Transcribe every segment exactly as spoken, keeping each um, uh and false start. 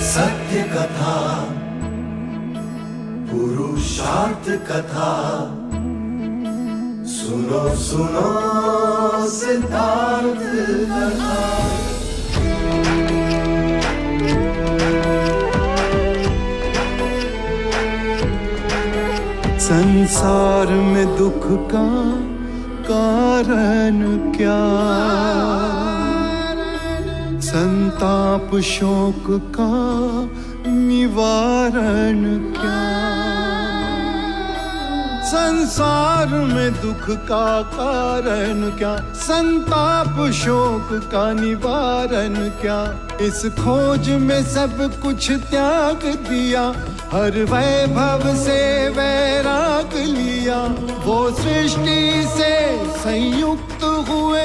सत्य कथा, पुरुषार्थ कथा, सुनो सुनो सिद्धार्थ कथा। संसार में दुख का कारण क्या? संताप शोक का निवारण क्या? संसार में दुख का कारण क्या? संताप शोक का निवारण क्या? इस खोज में सब कुछ त्याग दिया, हर वैभव से वैराग लिया। वो सृष्टि से संयुक्त हुए,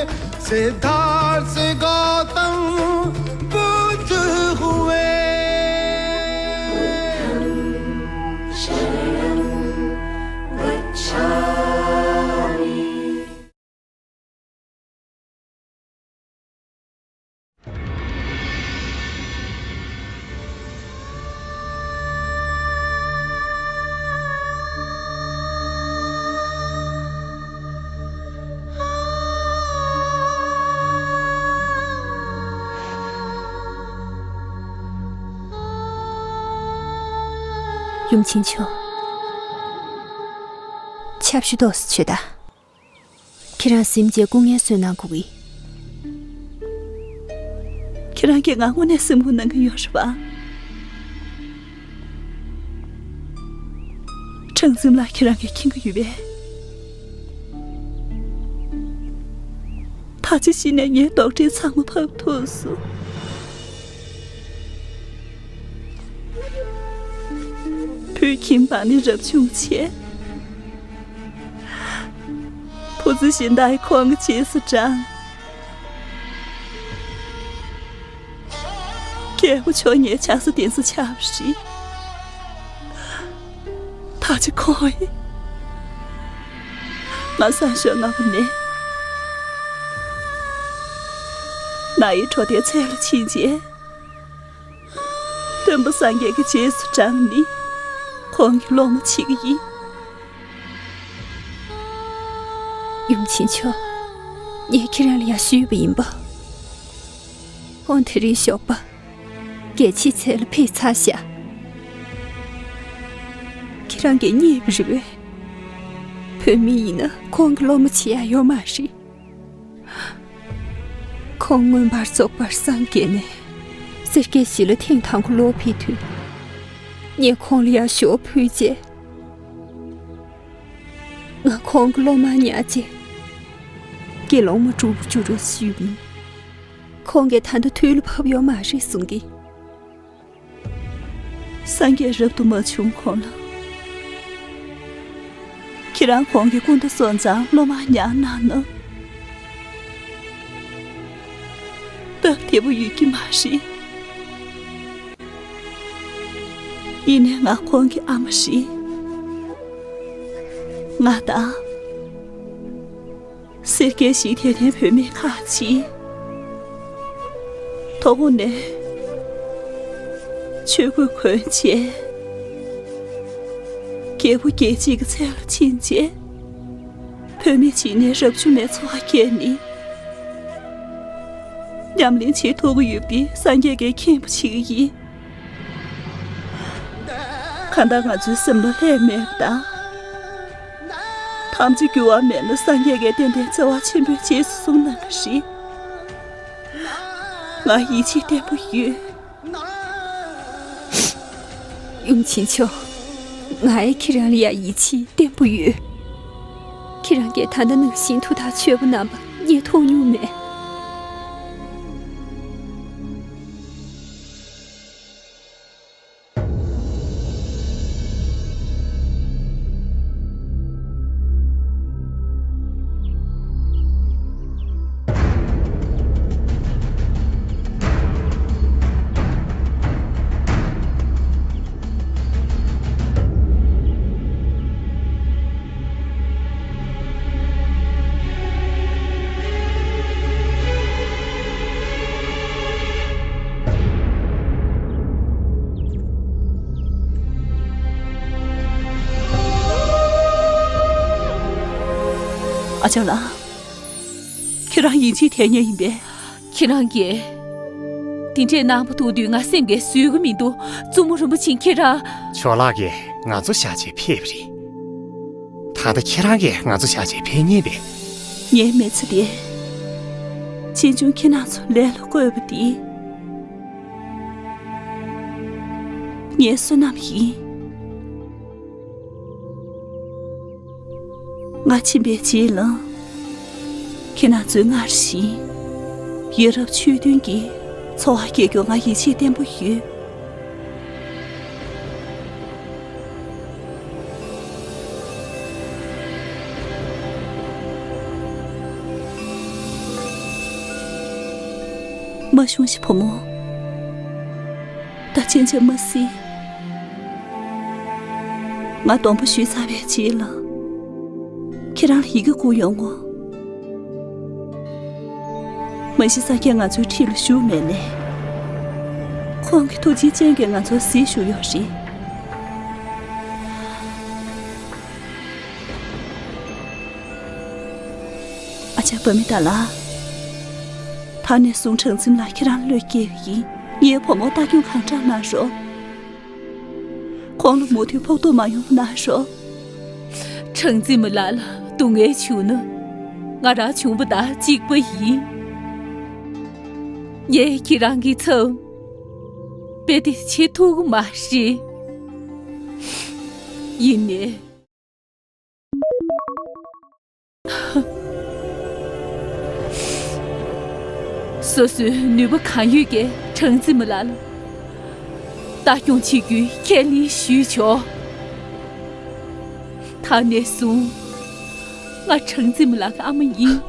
सिद्धार्थ से गौतम बुद्ध हुए। ཡུམ་ཆེན་མཆོག་ཆབ་ཞུ་ཏོག་ཙམ་བྱོས་དང་། ཁྱེད་རང་གཟིམ་བྱས་སྐུ་ངལ་གསོ་གནང་དགོས་ཀྱི། ཁྱེད་རང་གིས་ང་དངོས་གནས་སེམས་ཁུར་གནང་གི་ཡོད་རེད་པ། ཁྲང་འཛིན་ལགས་ཁྱེད་རང་གིས་མཁྱེན་གྱི་ཡོད་པས། ད་ཅི་གཞི་ནས་ངའི་རྡོག་ཁྲེས་ཚང་མ་ཕབ་ཐུབ་སོང་། བུ་ཁྱིམ་པ་ནས་རབ་བྱུང་བྱས། བུ་ཚ་གཞན་དག་གིས་ཁོང་གི་རྗེས་སུ་འབྲངས། རྒྱལ་པོ་མཆོག་ངའི་ཆགས་ས་གདན་ས་ཆགས་པ་རེད། ད་ཅི་ཁོང་ཡིན། ང་སང་ཞོགས་སྔ་པོ་ནས་ན་ཡི་གྲོ་དའི་ཚལ་ལ་ཕྱིན་རྗེས། སྟོན་པ་སངས་རྒྱས་ཀྱི་རྗེས་སུ་འབྲངས་ནས་ཁོང་གི་སློབ་མ་བྱེད་ཀྱི་ཡིན། ཡུམ་ཆེན་མཆོག་ངས་ཁྱེད་རང་ལ་ཡང་ཞུས་པ་ཡིན་པ། ཁོང་དེ་རིང་ཞོགས་པ་རྒྱལ་ཕྱི་ཚལ་ལ་ཕེབས་ཚར་ཤག་ཁྱེད་རང་གིས་རྙེད་པ་རེད་པས། བུད་མེད་ཡིན་ན་ཁོང་གི་སློབ་མ་བྱེད་ཡ་ཡོད་མ་རེད། ཁོང་མངོན་པར་རྫོགས་པར་སངས་རྒྱས་ནས་སེར་སྐྱའི་གཞིས་ལ་ཐེངས་དང་པོ་ལོག་ཕེབས་དུས། ངས་ཁོང་ལ་ཡང་ཞོ་ཕུལ་རྗེས། ང་ཁོང་གི་སློབ་མར་ཉར་རྗེས། དགེ་སློང་མ་སྒྲུབ་པར་འགྱུར་རོགས་ཞུས་པ་ཡིན། ཁོང་གིས་ད་ལྟ་དུས་ལ་བབ་ཡོད་མ་རེད་གསུང་གི། སངས་རྒྱས་རབ་ཏུ་མ་བྱུང་གོང་ལ། ཁྱེད་རང་ཁོང་གི་སྐུ་ཟླ་སོང་ཙང་སློབ་མར་ཉར་གནང་ན། སྟབས་བདེ་པོ་ཡོད་ཀྱི་མ་རེད། ཡིན་ནའི་ང་ཁོང་གི་ཨ་མ་རེད། ང་དང་། སེར་སྐྱའི་གཞིས་དད་ལྡན་བུད་མེད་ཁག་ཅིག་ཐོག་ནས་ཆོས་གོས་གོན་བྱས། རྒྱལ་བུ་རྒྱལ་བྱེད་ཀྱི་ཚལ་ལ་ཕྱིན་བྱས། བུད་མེད་ཅིག་ནས་རབ་བྱུང་མའི་འཚོ་བ་བསྐྱལ་ནས། ཉམས་ལེན་བྱེད་ཐུབ་ཀྱི་ཡོད་པ་འདི་སངས་རྒྱས་ཀྱིས་མཁྱེན་པ་བྱེད་ཀྱི་ཡིན། གང་ལྟར་ང་ཚོའི་སེམས་ལ་ལྷད་མེད་པ་དང་། ཐམས་ཅད་འགྱུར་བ་མེད་ན་སངས་རྒྱས་ཀྱིས་ཏན་ཏན་བརྩེ་བ་ཆེན་པོས་རྗེས་སུ་བཟུང་གནང་གི་རེད། ང་ཡིད་ཆེས་བརྟན་པོ་ཡོད། ཡུམ་ཆེན་མཆོག་ང་ཡི་ཁྱེད་རང་ལ་ཡང་ཡིད་ཆེས་བརྟན་པོ་ཡོད། ཁྱེད་རང་གིས་ད་ལྟ་ནང་བཞིན་ཐུགས་ཐག་ཆོད་པོ་གནང་པ་ངས་མཐོང་མྱོང་མེད། ཨ་ཅག་ལགས། ཁྱེད་རང་ཡིན་གཅིག་དེ་ཉིད་ཡིན་པས། ཁྱེད་རང་གིས་དེ་འདྲས་གནང་བ་ཐུག་དུས་ང་སེམས་ཀྱིས་བཟོད་ཀྱི་མི་འདུག། བཙུན་མོ་རིན་པོ་ཆེ་ཁྱེད་རང་། ཇོ་ལགས་ཀྱིས་ང་ཚོ་བཞག་བྱས་ཕེབས་པ་རེད། ད་ལྟ་ཁྱེད་རང་གིས་ང་ཚོ་བཞག་བྱས་ཕེབས་ཉེན་པས། ངའི་མི་ཚེ་དེ། གཅེན་གཅུང་ཁྱེད་རང་ཚོ་ལས་ལ་བཀོད་པ་དེ། ངའི་བསོད་ནམས་ཡིན། ང་ཕྱིན་པའི་རྗེས་ལ། ཁྱེད་རང་ཚོས་སྔར་བཞིན། ཡ་རབས་ཆོས་མཐུན་གྱི་འཚོ་བ་སྐྱེལ་རྒྱུར་ང་ཡིད་ཆེས་བརྟན་པོ་ཡོད། མ་ཤོང་ཞིག་བུ་མོ། ད་ཅན་ཅན་མ་སྲིད། ང་སྡོམ་པ་ཞུས་ཚར་བའི་རྗེས་ལ། ཁྱེད་རང་ལ་ཡི་གེ་བསྐུར་ཡོང་ངོ་། མ་གཞི་སངས་རྒྱས་ང་ཚོའི་འཁྲིས་ལ་བཞུགས་མེད་ནས། ཁོང་གི་ཐུགས་རྗེའི་སྤྱན་གྱིས་ང་ཚོར་གཟིགས་བཞུགས་ཡོད་རེད། ཨ་ཅག་བྷ་མི་ཏཱ་ལགས། ད་ནས་བཟུང་སྲང་བཙུན་ལགས་ཁྱེད་རང་བློས་སྐྱེལ་བ་ཡིན། ངའི་བུ་མོར་ལྟ་སྐྱོང་གང་དྲག་གནང་རོགས། ཁོང་ལ་མུ་མཐུད་ཕོག་ཐུག་མ་ཡོང་བ་གནང་རོགས། སྲང་བཙུན་མ་ལགས་ལ་སྡུག་བསྔལ་བྱུང་ན། ང་རང་བྱུང་བ་དང་གཅིག་པ་ཡིན། ངས་ཁྱེད་རང་གི་ཚབ་དཔེ་དེ་བྱེད་ཐུབ་ཀྱི་མ་རེད། ཡིན་ནའི། སོ་སོའི་ནུས་པ་གང་ཡོད་ཀྱིས་སྲང་བཙུན་མ་ལགས་ལ་ལྟ་སྐྱོང་བྱེད་རྒྱུའི་ཁས་ལེན་ཞུས་ཆོག། ད་ནས་བཟུང་ང་སྲང་བཙུན་མ་ལགས་ཀྱི་ཨ་མ་ཡིན།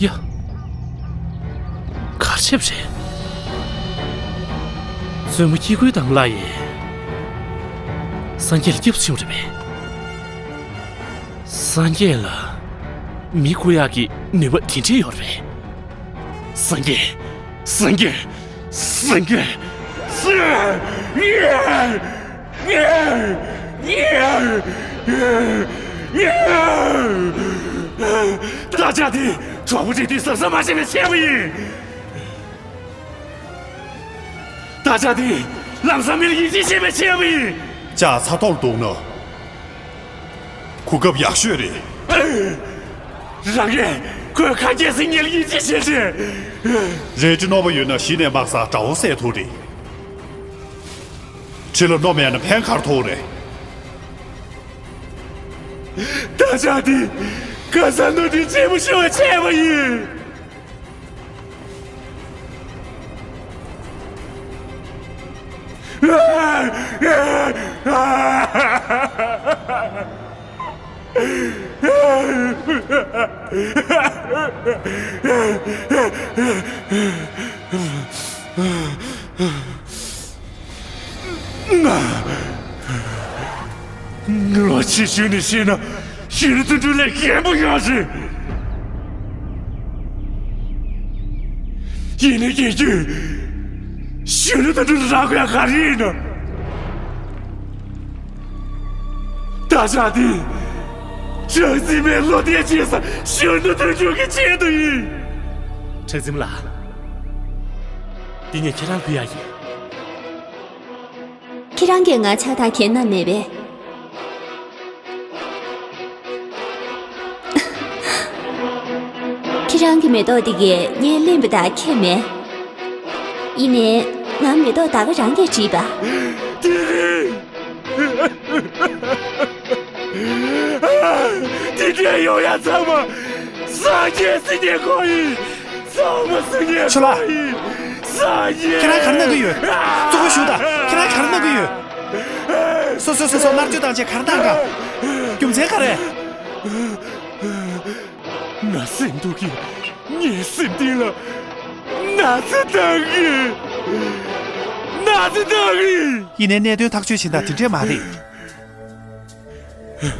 ཡ། ག་རེ་བྱས་པ་རེད། བཙུན་མོ་སྐྱེ་དགུའི་དམ་ལ་ཡིན། སངས་རྒྱས་ལ་སྐྱབས་སུ་མཆིའོ་རེད་པས། སངས་རྒྱས་ལ་མི་བཀུག་ཡག་གི་ནུས་པ་དེ་འདྲ་ཡོད་རེད་པས། སངས་རྒྱས། སངས་རྒྱས། སངས་རྒྱས། སངས་རྒྱས། བདག་ཅག་དེ་གྲོགས་པོ་རེད་དེ་གཟབ་གཟབ་མ་བྱས་པའི་ཆད་པ་ཡིན། བདག་ཅག་དེ་ལམ་སང་མི་ལ་ཡིད་ཆེས་བྱས་པའི་ཆད་པ་ཡིན། ལྕགས་ཚ་ཐོག་ལ་འདུག་ན། གོ་སྐབས་ཡག་ཤོས་རེད། རང་གིས་ཁོའི་ཁ་སྐད་ཟིན་ཉེ་ལ་ཡིད་ཆེས་བྱས་རྗེས། རལ་གྲི་རྣོ་པོ་ཡོད་ན་གཞི་ནས་དམག་སར་དགྲ་བོ་བསད་ཐུབ་རེད། གྲི་ལ་རྣོ་མེད་ན་ཕན་ག་རེ་ཐོགས་རེད། ད་ཆ་འདི་ཁ་སང་ནོར་འཁྲུལ་ཆེན་པོ་ཤོར་བ་ཆད་པ་ཡིན། ང་། ལོ་ཆེ་ཤོས་ནས་བཤད་ན་གཞོན་ནུ་དོན་གྲུབ་ལས་རྒན་པོ་ཡོད་རེད། ཡིན་ནའི་རྒན་རྒྱུད་གཞོན་ནུ་དོན་གྲུབ་ལ་རག་དགོས་ཡ་ག་རེ་ཡིན་ནམ། ད་ཆ་འདི་སྲང་བཙུན་མས་བློ་གཏད་བྱས་ས་གཞོན་ནུ་དོན་གྲུབ་ཀྱི་ཆེད་དུ་ཡིན། སྲང་བཙུན་མ་ལགས། འདི་ངས་ཁྱེད་རང་ཕུལ་ཡ་ཡིན། ཁྱེད་རང་གིས་ང་ཕྱག་རྟགས་འཁྱེར་ན་མེད་པས། ཁྱེད་རང་གི་མེ་ཏོག་འདི་གས་ངས་ལེན་པ་དང་ཁྱད་མེད། ཡིན་ནའི་ང་མེ་ཏོག་ད་ག་རང་གིས་བྲིས་པ། དེ་རེད། དེ་འདྲ་ཡོང་ཡ་ཚང་མ་སངས་རྒྱས་སྲིད་ཉེ་ཁོ་ཡིན། ཚང་མ་སྲིད་ཉེ་ཁོ་ཡིན། ཚང་མ་སྲིད་ཉེ་ཁོ་ཡིན། ཁྱེད་རང་ག་རེ་གནང་གི་ཡོད། གཙོ་བོ་ཞུ་དང་། ཁྱེད་རང་ག་རེ་གནང་གི་ཡོད། སོ་སོ་སོ་སོ་མནར་གཅོད་བཏང་བྱས་ག་རེ་གནང་ག་རྒྱུ་མཚན་ག་རེ། ང་སེམས་སྡུག་གིས་ངའི་སེམས་གཏིང་ལ་ན་ཚ་བཏང་གི། ན་ཚ་བཏང་གི། ཡིན་ནའི་གནད་དོན་ཐག་གཅོད་བྱེད་སྟངས་དེ་འདྲས་མ་རེད།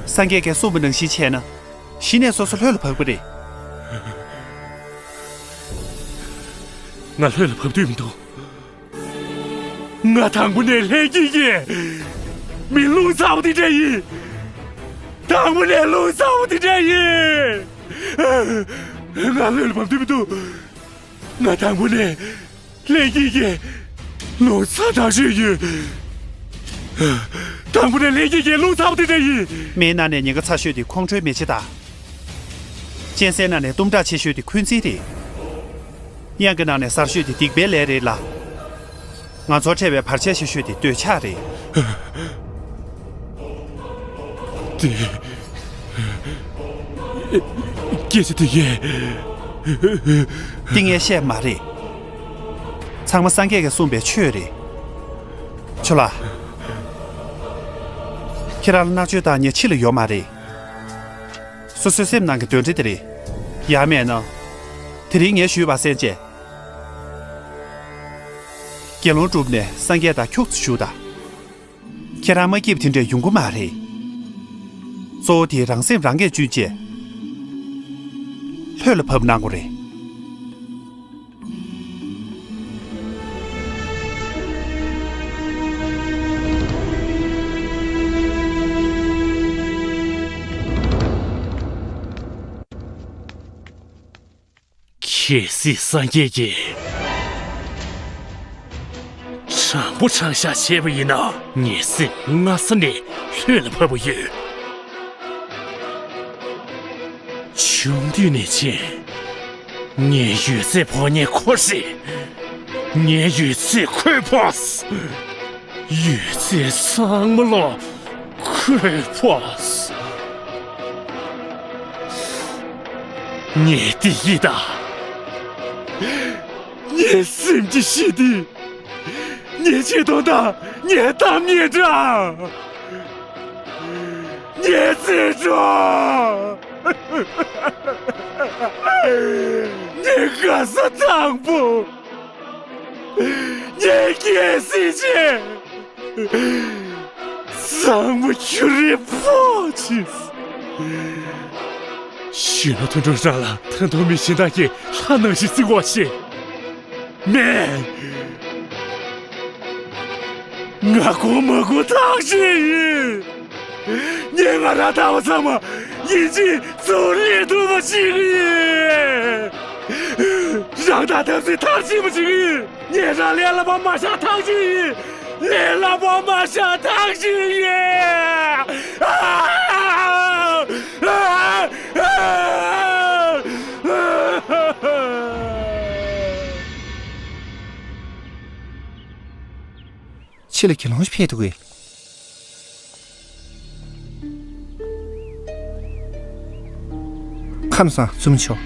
སངས་རྒྱས་ཀྱིས་གསུངས་པ་ནང་བཞིན་བྱས་ན། གཞི་ནས་སོ་སོ་ལྷོད་ལ་བབས་ཀྱི་རེད། ང་ལྷོད་ལ་བབས་འདོད་མི་འདུག་ང་དང་པོ་ནས་ལྷན་སྐྱེས་ཀྱི་མི་རླུང་ཚ་པོ་དེ་འདྲ་ཡིན། དང་པོ་ནས་རླུང་ཚ་པོ་དེ་འདྲ་ཡིན། ང་ལྷོད་ལ་བབས་འདོད་མི་འདུག་ང་དང་པོ་ནས་ལྷན་སྐྱེས་ཀྱི་རླུང་ཚ་ཐག་ཆོད་ཡོད། དང་པོ་ནས་ལྷན་སྐྱེས་ཀྱི་རླུང་ཚ་པོ་དེ་འདྲ་ཡིན། མེའི་ནང་ནས་ཉེན་ཁ་ཚ་ཤོས་དེ་ཁོང་ཁྲོའི་མེ་ལྕེ་དང་། གཅན་གཟན་ནང་ནས་གཏུམ་དྲག་ཆེ་ཤོས་དེ་འཁོན་འཛིན་རེད། གཡང་གི་ནང་ནས་གསར་ཤོས་དེ་སྡིག་པའི་ལས་རེད་ལ། ང་ཚོར་འཕྲད་པའི་བར་ཆད་ཆེ་ཤོས་དེ་འདོད་ཆགས་རེད། དེ། སྐད་ཆ་དེ་གས། དེ་ངས་བཤད་མ་རེད། ཚང་མ་སངས་རྒྱས་ཀྱིས་གསུངས་པའི་ཆོས་རེད། ཆོས་ལ། ཁྱེད་རང་ལ་མནར་གཅོད་བཏང་མཁན་ཕྱི་ལ་ཡོད་མ་རེད། སོ་སོའི་སེམས་ནང་གི་གདོན་འདྲེ་དེ་རེད། ཡང་མེད་ན། དེ་རིང་ངས་ཞུས་པ་གསན་བྱས། དགེ་སློང་བསྒྲུབས་ནས་སངས་རྒྱས་དང་ཁྱུག་ཙམ་བཞུགས་དང་། ཁྱེད་རང་མ་སྐྱིད་པ་དེ་འདྲ་ཡོང་གི་མ་རེད། གཙོ་བོ་དེ་རང་སེམས་རང་གིས་གཅུན་བྱས། ལྷོད་ལ་བབས་གནང་དགོས་རེད། གལ་སྲིད་སངས་རྒྱས་ཀྱིས་དྲང་པོ་དྲང་བཞག་བྱས་པ་ཡིན་ན། ངའི་སེམས་སྔ་ས་ནས་ལྷོད་ལ་བབས་པ་ཡོད། ཆུང་དུས་ནས་བྱས། ངའི་ཡོད་ཚད་ཕོག་མཁན་ཁོ་རེད། ངའི་ཡོད་ཚད་ཁོས་ཕོག་ཡོད་ཚད་ཚང་མ་ལོ་ཁོས་ཕོག་ངས་དེ་ཡིད་ད། ངའི་སེམས་ཀྱི་ཤི་དེ། ངའི་ཆེ་མཐོང་དང་ངའི་གཏམ་ངན་དྲག་ངའི་བརྩེ་གྲོགས། ངའི་དགའ་ས་དང་པོ། ངའི་རྒྱལ་སྲིད་ཆེ། ཚང་མ་ཁྱོད་རེད་ཕོག་ཕྱིན། གཞོན་ནུ་དོན་གྲུབ་རང་ལ་ད་དུང་མི་གཞན་དག་གིས་ལྷ་ནང་བཞིན་བརྩི་བ་ཞིག་མེད། ང་གོ་མ་གོ་ཐག་ཆོད་ཡིན། ངས་ང་རང་ལྟ་བུ་ཚང་མ་ཡིན་གཅིག་མཚུངས་ལས་ཐུབ་པ་ཞིག་ཡིན། རང་དང་ཐབས་ཟིན་མཐར་ཕྱིན་པ་ཞིག་ཡིན། ངས་རང་ལས་སླ་པོ་མ་བཞག་ཐག་ཆོད་ཡིན། ལས་སླ་པོ་མ་བཞག་ཐག་ཆོད་ཡིན། ཨ། ཨ། ཨ། ཕྱི་ལ་དགེ་སློང་ཞིག་ཕེབས་འདུག་གས། ཁམས་བཟང་བཙུན་མོ་མཆོག་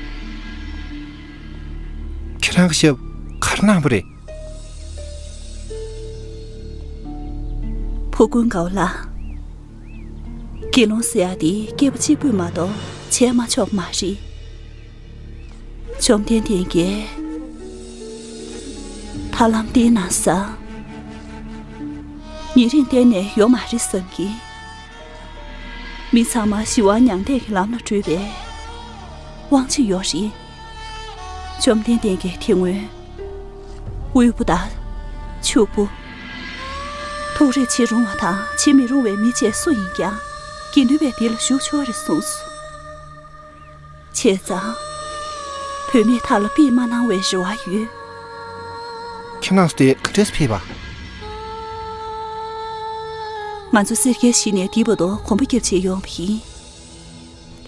ཁྱེད་རང་གི་ཞབས་ག་རེ་གནང་བ་རེད། ཕུ་དགོན་དགའ་བ་ལགས། དགེ་སློང་ཟེར་ཡ་དེ་སྐྱེས་པ་གཅིག་པུས་མ་གཏོགས་བྱས་མ་ཆོག་མ་རེད། བཅོམ་ལྡན་འདས་ཀྱིས་ཐར་ལམ་བསྟན་གནང་ས། ཉེ་རིང་གཏན་ནས་ཡོད་མ་རེད་བསམ་གི། མི་ཚང་མ་ཞི་བ་མྱང་འདས་ཀྱི་ལམ་ལ་བགྲོད་པའི་དབང་ཆ་ཡོད་རེད། བཅོམ་ལྡན་འདས་ཀྱིས་དེ་སྔོན་དབུལ་པོ་དང་ཕྱུག་པོ། ཐུགས་རེ་བྱེད་རུང་བ་དང་བྱེད་མི་རུང་བའི་མི་བཅས་སུ་ཡིན་ཀྱང་དགེ་འདུན་པའི་སྡེ་ལ་ཞུགས་ཆོག་རེད་གསུངས་སོ། བྱས་ཙང་། བུད་མེད་དག་ལ་དཔེ་མ་གནང་བའི་རེ་བ་ཡོད། ཁྱེད་རང་ཚོ་དེ་ག་འདྲས་ཕེབས་པ། ང་ཚོ་སེར་སྐྱའི་གཞི་ནས་འདི་བར་དུ་གོམ་པ་རྒྱབ་བྱས་ཡོང་བ་ཡིན།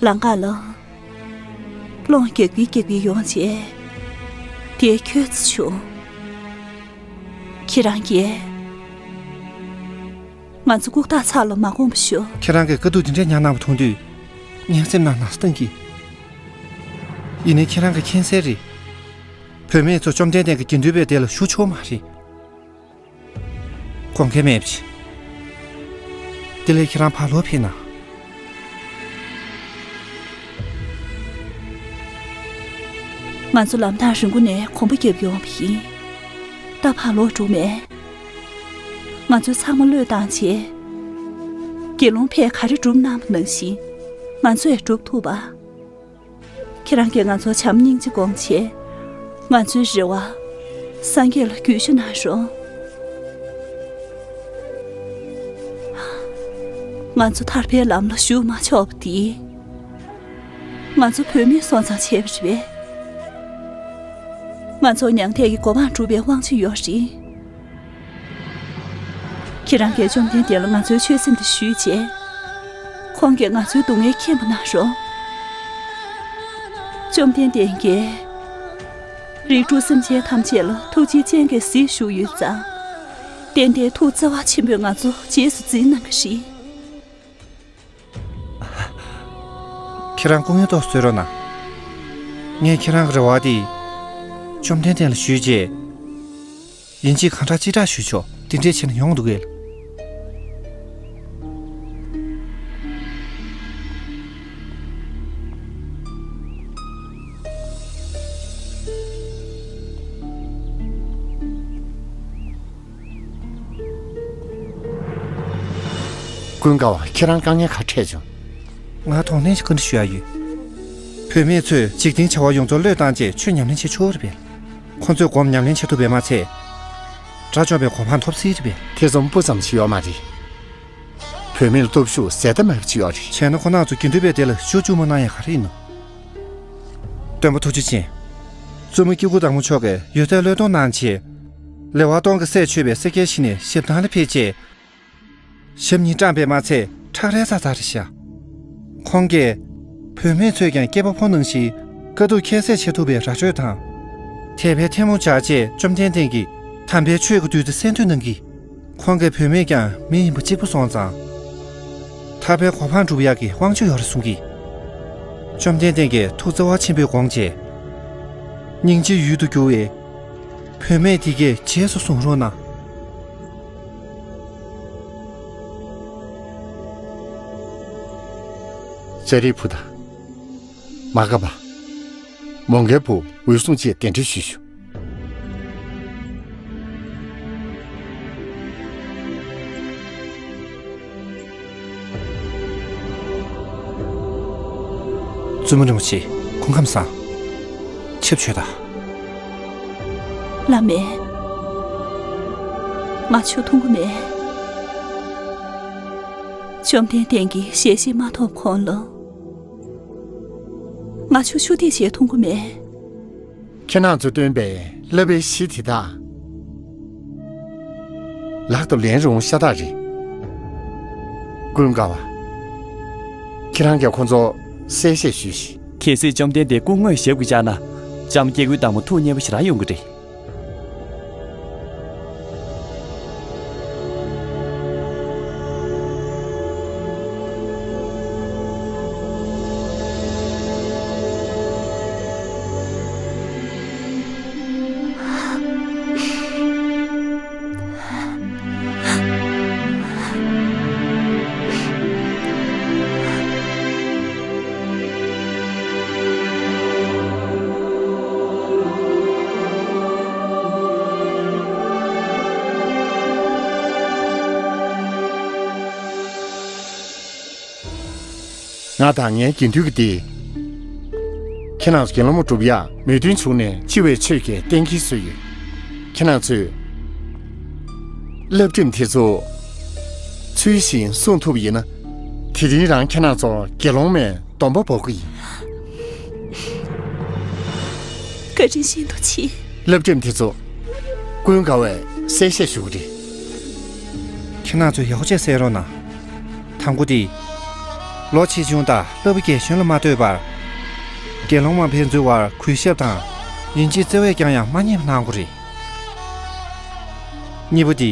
ལམ་ཁ་ལ། སློང་རྒྱག་པའི་རྒྱག་པའི་ཡོང་བྱས། དེ་ཁྱོད་ཚོ་བྱུང་། ཁྱེད་རང་གིས། ང་ཚོ་ལྐུགས་རྟགས་ཚར་ལ་མ་དགོངས་པ་ཞུ། ཁྱེད་རང་གིས་དཀའ་སྡུག་འདི་འདྲའི་མྱངས་གནང་བ་མཐོང་དུས། ངའི་སེམས་ནང་ན་ཚ་བཏང་གི། ཡིན་ནའི་ཁྱེད་རང་གིས་མཁྱེན་གསལ་རེད། བུད་མེད་ཚོ་བཅོམ་ལྡན་འདས་ཀྱི་དགེ་འདུན་པའི་སྡེ་ལ་ཞུགས་ཆོག་མ་རེད། དགོངས་འགལ་མེད་པ་བྱེད། དེ་ལས་ཁྱེད་རང་ཕར་ལོག་ཕེབས་ན། ང་ཚོ་ལམ་ཐག་རིང་པོ་ནས་གོམ་པ་བརྒྱབ་ཡོང་བ་ཡིན། ད་ཕར་ལོག་འགྲོ་མེད། ང་ཚོས་ཚང་མ་བློས་བཏང་བྱས། དགེ་སློང་ཕས་ག་རེ་སྒྲུབ་གནང་བ་ནང་བཞིན་ང་ཚོས་སྒྲུབ་ཐུབ་པ། ཁྱེད་རང་གིས་ང་ཚོར་བྱམས་སྙིང་རྗེ་སྒོམ་བྱས། ང་ཚོའི་རེ་བ་སངས་རྒྱས་ལ་གུས་ཞུ་གནང་རོགས། ང་ཚོ་ཐར་པའི་ལམ་ལ་ཞུགས་མ་ཆོག་པ་དེ། ང་ཚོ་བུད་མེད་སོང་ཙང་བྱས་པ་རེད་པས། ང་ཚོར་མྱང་འདས་ཀྱི་གོ་འཕང་སྒྲུབ་པའི་དབང་ཆ་ཡོད་རེད། ཁྱེད་རང་གིས་བཅོམ་ལྡན་འདས་ལ་ང་ཚོའི་ཆོས་སེམས་དེ་ཞུས་རྗེས། ཁོང་གིས་ང་ཚོའི་སྡུག་བསྔལ་མཁྱེན་པ་གནང་རོགས། བཅོམ་ལྡན་འདས་ཀྱིས། རིགས་དྲུག་སེམས་ཅན་ཐམས་ཅད་ལ་ཐུགས་རྗེའི་སྤྱན་གྱིས་གཟིགས་བཞུགས་ཡོད་ཙང་། ཏན་ཏན་ཐུགས་བརྩེ་བ་ཆེན་པོས་ང་ཚོ་རྗེས་སུ་འཛིན་གནང་གི་རེད། ཁྱེད་རང་སྐུ་ངལ་ཏོག་གསོ་རོགས་གནང་། ངས་ཁྱེད་རང་གི་རེ་བ་དེ་བཅོམ་ལྡན་འདས་ལ་ཞུས་རྗེས། ཡིན་གཅིག་གང་དྲག་ཅི་དྲག་ཞུས་ཆོག་དེ་འདྲས་བྱས་ན་ཡོང་འདུག་གས། ཀུན་དགའ་བ། ཁྱེད་རང་དཀའ་ངལ་ག་འཕྲད་བྱུང་། ང་དོགས་ནན་ཞིག་བཀའ་འདྲི་ཞུ་ཡ་ཡོད། བུད་མེད་ཚོས་འཇིག་རྟེན་བྱ་བ་ཡོངས་རྫོགས་བློས་བཏང་རྗེས་ཆོས་ཉམས་ལེན་བྱེད་ཆོག་རེད་པས། ཁོང་ཚོས་སྒོམ་ཉམས་ལེན་བྱེད་ཐུབ་པས་མ་ཚད། དགྲ་བཅོམ་པའི་གོ་འཕང་ཐོབ་སྲིད་རེད་པས། ཐེ་ཚོམ་སྤུ་ཙམ་ཞིག་ཡོད་མ་རེད། བུད་མེད་ལ་སྟོབས་ཤུགས་ཟད་མཐའ་མེད་པ་ཅིག་ཡོད་རེད། བྱས་ན་ཁོ་རང་ཚོ་དགེ་འདུན་པའི་སྡེ་ལ་ཞུགས་བཅུག་མ་གནང་ཡ་ག་རེ་ཡིན་ནམ། སྟོན་པ་ཐུགས་རྗེ་ཆེ། བཙུན་མོ་སྐྱེ་དགུ་བདག་མོ་མཆོག་གིས་ཡོད་ཚད་བློས་གཏོང་གནང་བྱས། ལེ་དབར་སྟོང་གི་སྲས་མཆོད་པའི་སེར་སྐྱའི་གཞི་ནས་ཞབས་ཐང་ལ་ཕེབས་རྗེས། ཞབས་གཉིས་བཀྲམ་པས་མ་ཚད་ཁྲག་རལ་ཚ་ཚ་རེད་ཤག་ཁོང་གིས། བུད་མེད་ཚོས་ཀྱང་སྐྱེས་པ་ཕོ་ནང་བཞིན་དཀའ་སྡུག་ཁྱད་བསད་བྱེད་ཐུབ་པའི་ར་སྤྲོད་དང་། དད་པའི་ཐལ་མོ་སྦྱར་རྗེས་བཅོམ་ལྡན་འདས་ཀྱིས་དམ་པའི་ཆོས་ཀྱི་བདུད་རྩི་གསན་འདོད་གནང་གིས། ཁོང་གིས་བུད་མེད་ཀྱང་མི་ཡིན་པ་གཅིག་པུ་སོང་ཙང་། ཐར་པའི་གོ་འཕང་སྒྲུབ་ཡག་གི་དབང་ཆ་ཡོད་རེད་གསུང་གིས། བཅོམ་ལྡན་འདས་ཀྱིས་ཐུགས་བརྩེ་བ་ཆེན་པོས་དགོངས་རྗེས། སྙིང་རྗེའི་ཡུལ་དུ་གྱུར་བའི་བུད་མེད་དེ་གའི་རྗེས་སུ་བཟུང་རོགས་གནང་། ཙཱ་རིའི་བུ་དང་། མ་ག་པ། མོའུ་འགལ་བུ་འོད་སྲུང་བཅས་གདན་འདྲེན་ཞུས་ཞུ། བཙུན་མོ་རིན་པོ་ཆེ། སྐུ་ཁམས་བཟང་། ཆིབས་ཆོད་དང་། བླ་མས། ང་ཆུ་འཐུང་གི་མེད། བཅོམ་ལྡན་འདས་ཀྱི་ཞལ་བཞེས་མ་ཐོབ་གོང་ལ། ང་ཆུ་ཆུ་ཐིགས་ཞིག་འཐུང་གི་མེད། ཁྱེད་རང་ཚོས་བཏོན་པའི་བསླབ་པའི་གཞི་དེ་དག་ལག་ཏུ་ལེན་རུང་ཤ་སྟག་རེད། ཀུན་དགའ་བ། ཁྱེད་རང་གིས་ཁོ་ཚོར་གསལ་བཤད་ཞུས་ཤིག་གལ་སྲིད་བཅོམ་ལྡན་འདས་སྐུ་དངོས་ཞབས་ཀྱིས་བཅགས་ན། ལྕམ་སྐྱེ་དགུའི་བདག་མོ་ཐུགས་མཉེས་པོ་ཞེ་དྲག་ཡོང་གི་རེད། ང་དང་ངའི་དགེ་འདུན་གྱི་སྡེ། ཁྱེད་རང་ཚོ་དགེ་སློང་མ་སྒྲུབ་ཡག་མོས་མཐུན་བྱུང་ནས་སྤྱི་བའི་ཆོས་ཀྱི་གཏན་འཁེལ་བཟོས་ཡོད། ཁྱེད་རང་ཚོས་བསླབ་ཁྲིམས་དེ་ཚོ་ཚུལ་བཞིན་སྲུང་ཐུབ་པ་ཡིན་ན། དེ་རིང་རང་ཁྱེད་རང་ཚོར་དགེ་སློང་མའི་སྡོམ་པ་འབོག་གི་ཡིན། བཀའ་དྲིན་ཤིན་ཏུ་ཆེ། བསླབ་ཁྲིམས་དེ་ཚོ་ཀུན་དགའ་བས་གསལ་བཤད་ཞུ་གི་རེད། ཁྱེད་རང་ཚོས་ཡག་པོ་བྱས་གསན་རོགས་གནང་། དང་པོ་དེ། ལོ་ཆེ་ཆུང་དང་བསླབ་པ་རྒན་གཞོན་ལ་མ་ལྟོས་པར། དགེ་སློང་མ་ཕན་ཚུན་བར་གུས་ཞབས་དང་། ཡིན་གཅིག་བརྩེ་བས་ཀྱང་ཡང་མ་བསྙེལ་བ་གནང་དགོས་རེད། གཉིས་པ་དེ།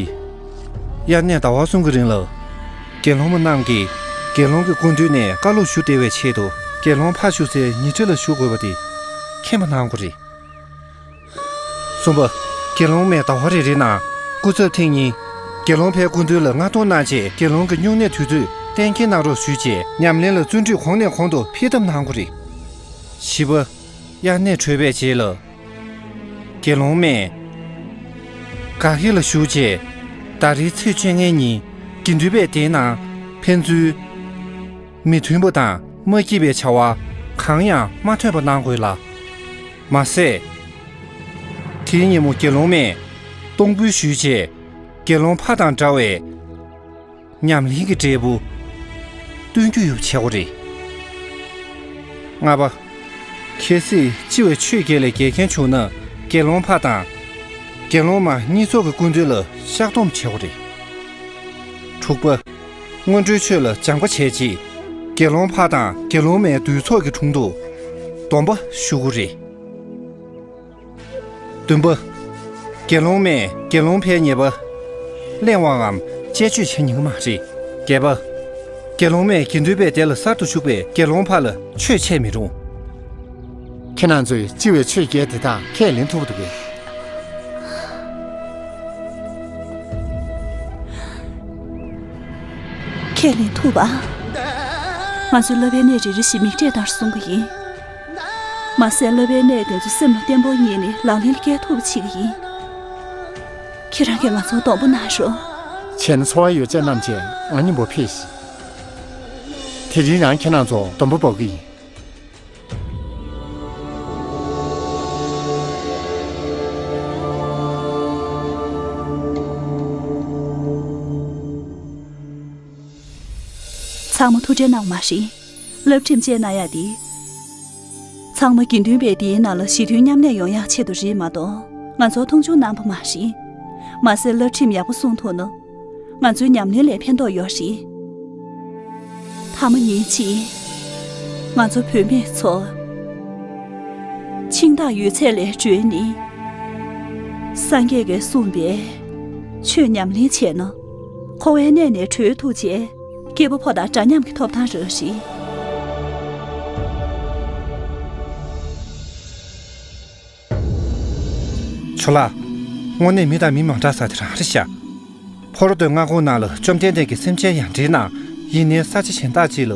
དབྱར་གནས་ཟླ་བ་གསུམ་གྱི་རིང་ལ། དགེ་སློང་མ་རྣམས་ཀྱིས་དགེ་སློང་གི་སྐུ་མདུན་ནས་བཀའ་སློབ་ཞུ་བདེ་བའི་ཆེད་དུ། དགེ་སློང་ཕར་བཞུགས་སའི་ཉེ་འཁྲིས་ལ་བཞུགས་དགོས་པ་དེ་མཁྱེན་པ་གནང་དགོས་རེད། གསུམ་པ། དགེ་སློང་མས་ཟླ་བ་རེ་རེའི་ནང་སྐུ་ཚབ་ཐེངས་གཉིས། དགེ་སློང་ཕའི་སྐུ་མདུན་ལ་མངགས་གཏོང་གནང་རྗེས་དགེ་སློང་གི་སྨྱུང་གནས་དུས་ཚོད་གཏན་འཁེལ་གནང་རོགས་ཞུས་རྗེས་ཉམས་ལེན་ལ་བརྩོན་འགྲུས་གོང་ནས་གོང་དུ་འཕེལ་ཐབས་གནང་དགོས་རེད། བཞི་པ། དབྱར་གནས་གྲོལ་བའི་རྗེས་ལ། དགེ་སློང་མས་དགའ་སྐྱིད་ལ་བཞུགས་རྗེས་ཟླ་རེའི་ཚེས་བཅོ་ལྔའི་ཉིན་དགེ་འདུན་པས་དེའི་ནང་ཕན་ཚུན་མི་མཐུན་པ་དང་མ་སྐྱིད་པའི་བྱ་བ་གང་ཡང་མ་ཐོན་པ་གནང་དགོས་ལ། མ་ཟད། དེའི་ཉིན་མོ་དགེ་སློང་མས་གཏོང་ཕོད་ཞུས་རྗེས་དགེ་སློང་ཕ་དང་འདྲ་བའི་ཉམས་ལེན་གྱི་འབྲས་བུ་སྟོན་རྒྱུ་ཡོད་པ་བྱེད་དགོས་རེད། ལྔ་པ། གལ་སྲིད་སྤྱི་བའི་ཆོས་བརྒྱད་ལས་འགལ་མཁན་བྱུང་ན་དགེ་སློང་ཕ་དང་དགེ་སློང་མ་གཉིས་ཚོགས་ཀྱི་སྐུ་མདུན་ལ་བཤགས་སྡོམ་བྱེད་དགོས་རེད། དྲུག་པ། སྔོན་འགྲོའི་ཆོས་ལ་སྦྱང་བ་བྱས་རྗེས་དགེ་སློང་ཕ་དང་དགེ་སློང་མའི་འདུས་ཚོགས་ཀྱི་དྲུང་དུ་སྡོམ་པ་ཞུ་དགོས་རེད། བདུན་པ། དགེ་སློང་མས་དགེ་སློང་ཕའི་ཉེས་པ་གླེང་བའམ་དཔྱད་བརྗོད་བྱེད་ཉན་གྱི་མ་རེད། བརྒྱད་པ། དགེ་སློང་མས་དགེ་འདུན་པའི་སྡེ་ལ་གསར་དུ་ཞུགས་པའི་དགེ་སློང་ཕ་ལ་ཆོས་འཆད་མི་རུང་། ཁྱེད་རང་ཚོས་སྤྱི་བའི་ཆོས་བརྒྱད་དེ་དག་ཁས་ལེན་ཐུབ་འདུག་གས། ཁས་ལེན་ཐུབ་པ། ང་ཚོས་བསླབ་པའི་གནས་རེ་རེ་བཞིན་མིག་འབྲས་ལྟར་སྲུང་གི་ཡིན། མ་ཟད་བསླབ་པའི་གནས་དེ་ཚོ་སེམས་ལ་བརྟན་པོར་ངེས་ནས་ལག་ལེན་ལ་བསྐྱལ་ཐུབ་པ་བྱེད་ཀྱི་ཡིན། ཁྱེད་རང་གིས་ང་ཚོར་སྡོང་པོ་གནང་རོགས། བྱས་ན་ཚོར་བ་ཡོད་ཚད་རྣམས་ཀྱིས་ང་སྙིང་པོ་ཕུལ་ཞིག་དེ་རིང་རང་ཁྱེད་རང་ཚོར་སྡོང་པོ་འབོག་གི་ཡིན། ཚང་མ་ཐུགས་ཁྲལ་གནང་བ་མ་རེད། བསླབ་ཁྲིམས་བཅས་གནང་ཡག་འདི། ཚང་མ་དགེ་འདུན་པའི་སྡེའི་ནང་ལ་ཞི་མཐུན་མཉམ་གནས་ཡོང་ཡག་ཆེད་དུ་རེད་མ་གཏོགས་ང་ཚོར་མཐོང་ཆུང་གནང་བ་མ་རེད། མ་ཟད་བསླབ་ཁྲིམས་ཡག་པོ་སྲུང་ཐུབ་ན། ང་ཚོའི་ཉམས་ལེན་ལ་ཕན་ཐོགས་ཡོད་རེད། མཐའ་མ་ཉིན་གཅིག་ང་ཚོ་བུད་མེད་ཚོ། འཆིང་ཐག་ཡོད་ཚད་ལས་གྲོལ་ནས། སངས་རྒྱས་ཀྱིས་གསུངས་པའི་ཆོས་ཉམས་ལེན་བྱས་ན། འཁོར་བའི་གནས་ནས་གྲོལ་ཐུབ་བྱས། སྐྱེས་བུ་ཕོ་དང་འདྲ་མཉམ་གྱི་ཐོབ་ཐང་རག་རེད། ཇོ་ལགས། དངོས་གནས་མི་དང་མི་མ་འདྲ་ས་དེ་རང་རེད་ཤག་ཕོ་རོ་ཏོའི་མངའ་ཁོངས་ནང་ལ་བཅོམ་ལྡན་འདས་ཀྱི་སེམས་ཅན་ཡང་འདྲིས་ན། ཡིན་ནའི་ས་ཆ་གཞན་དག་ཅིག་ལ་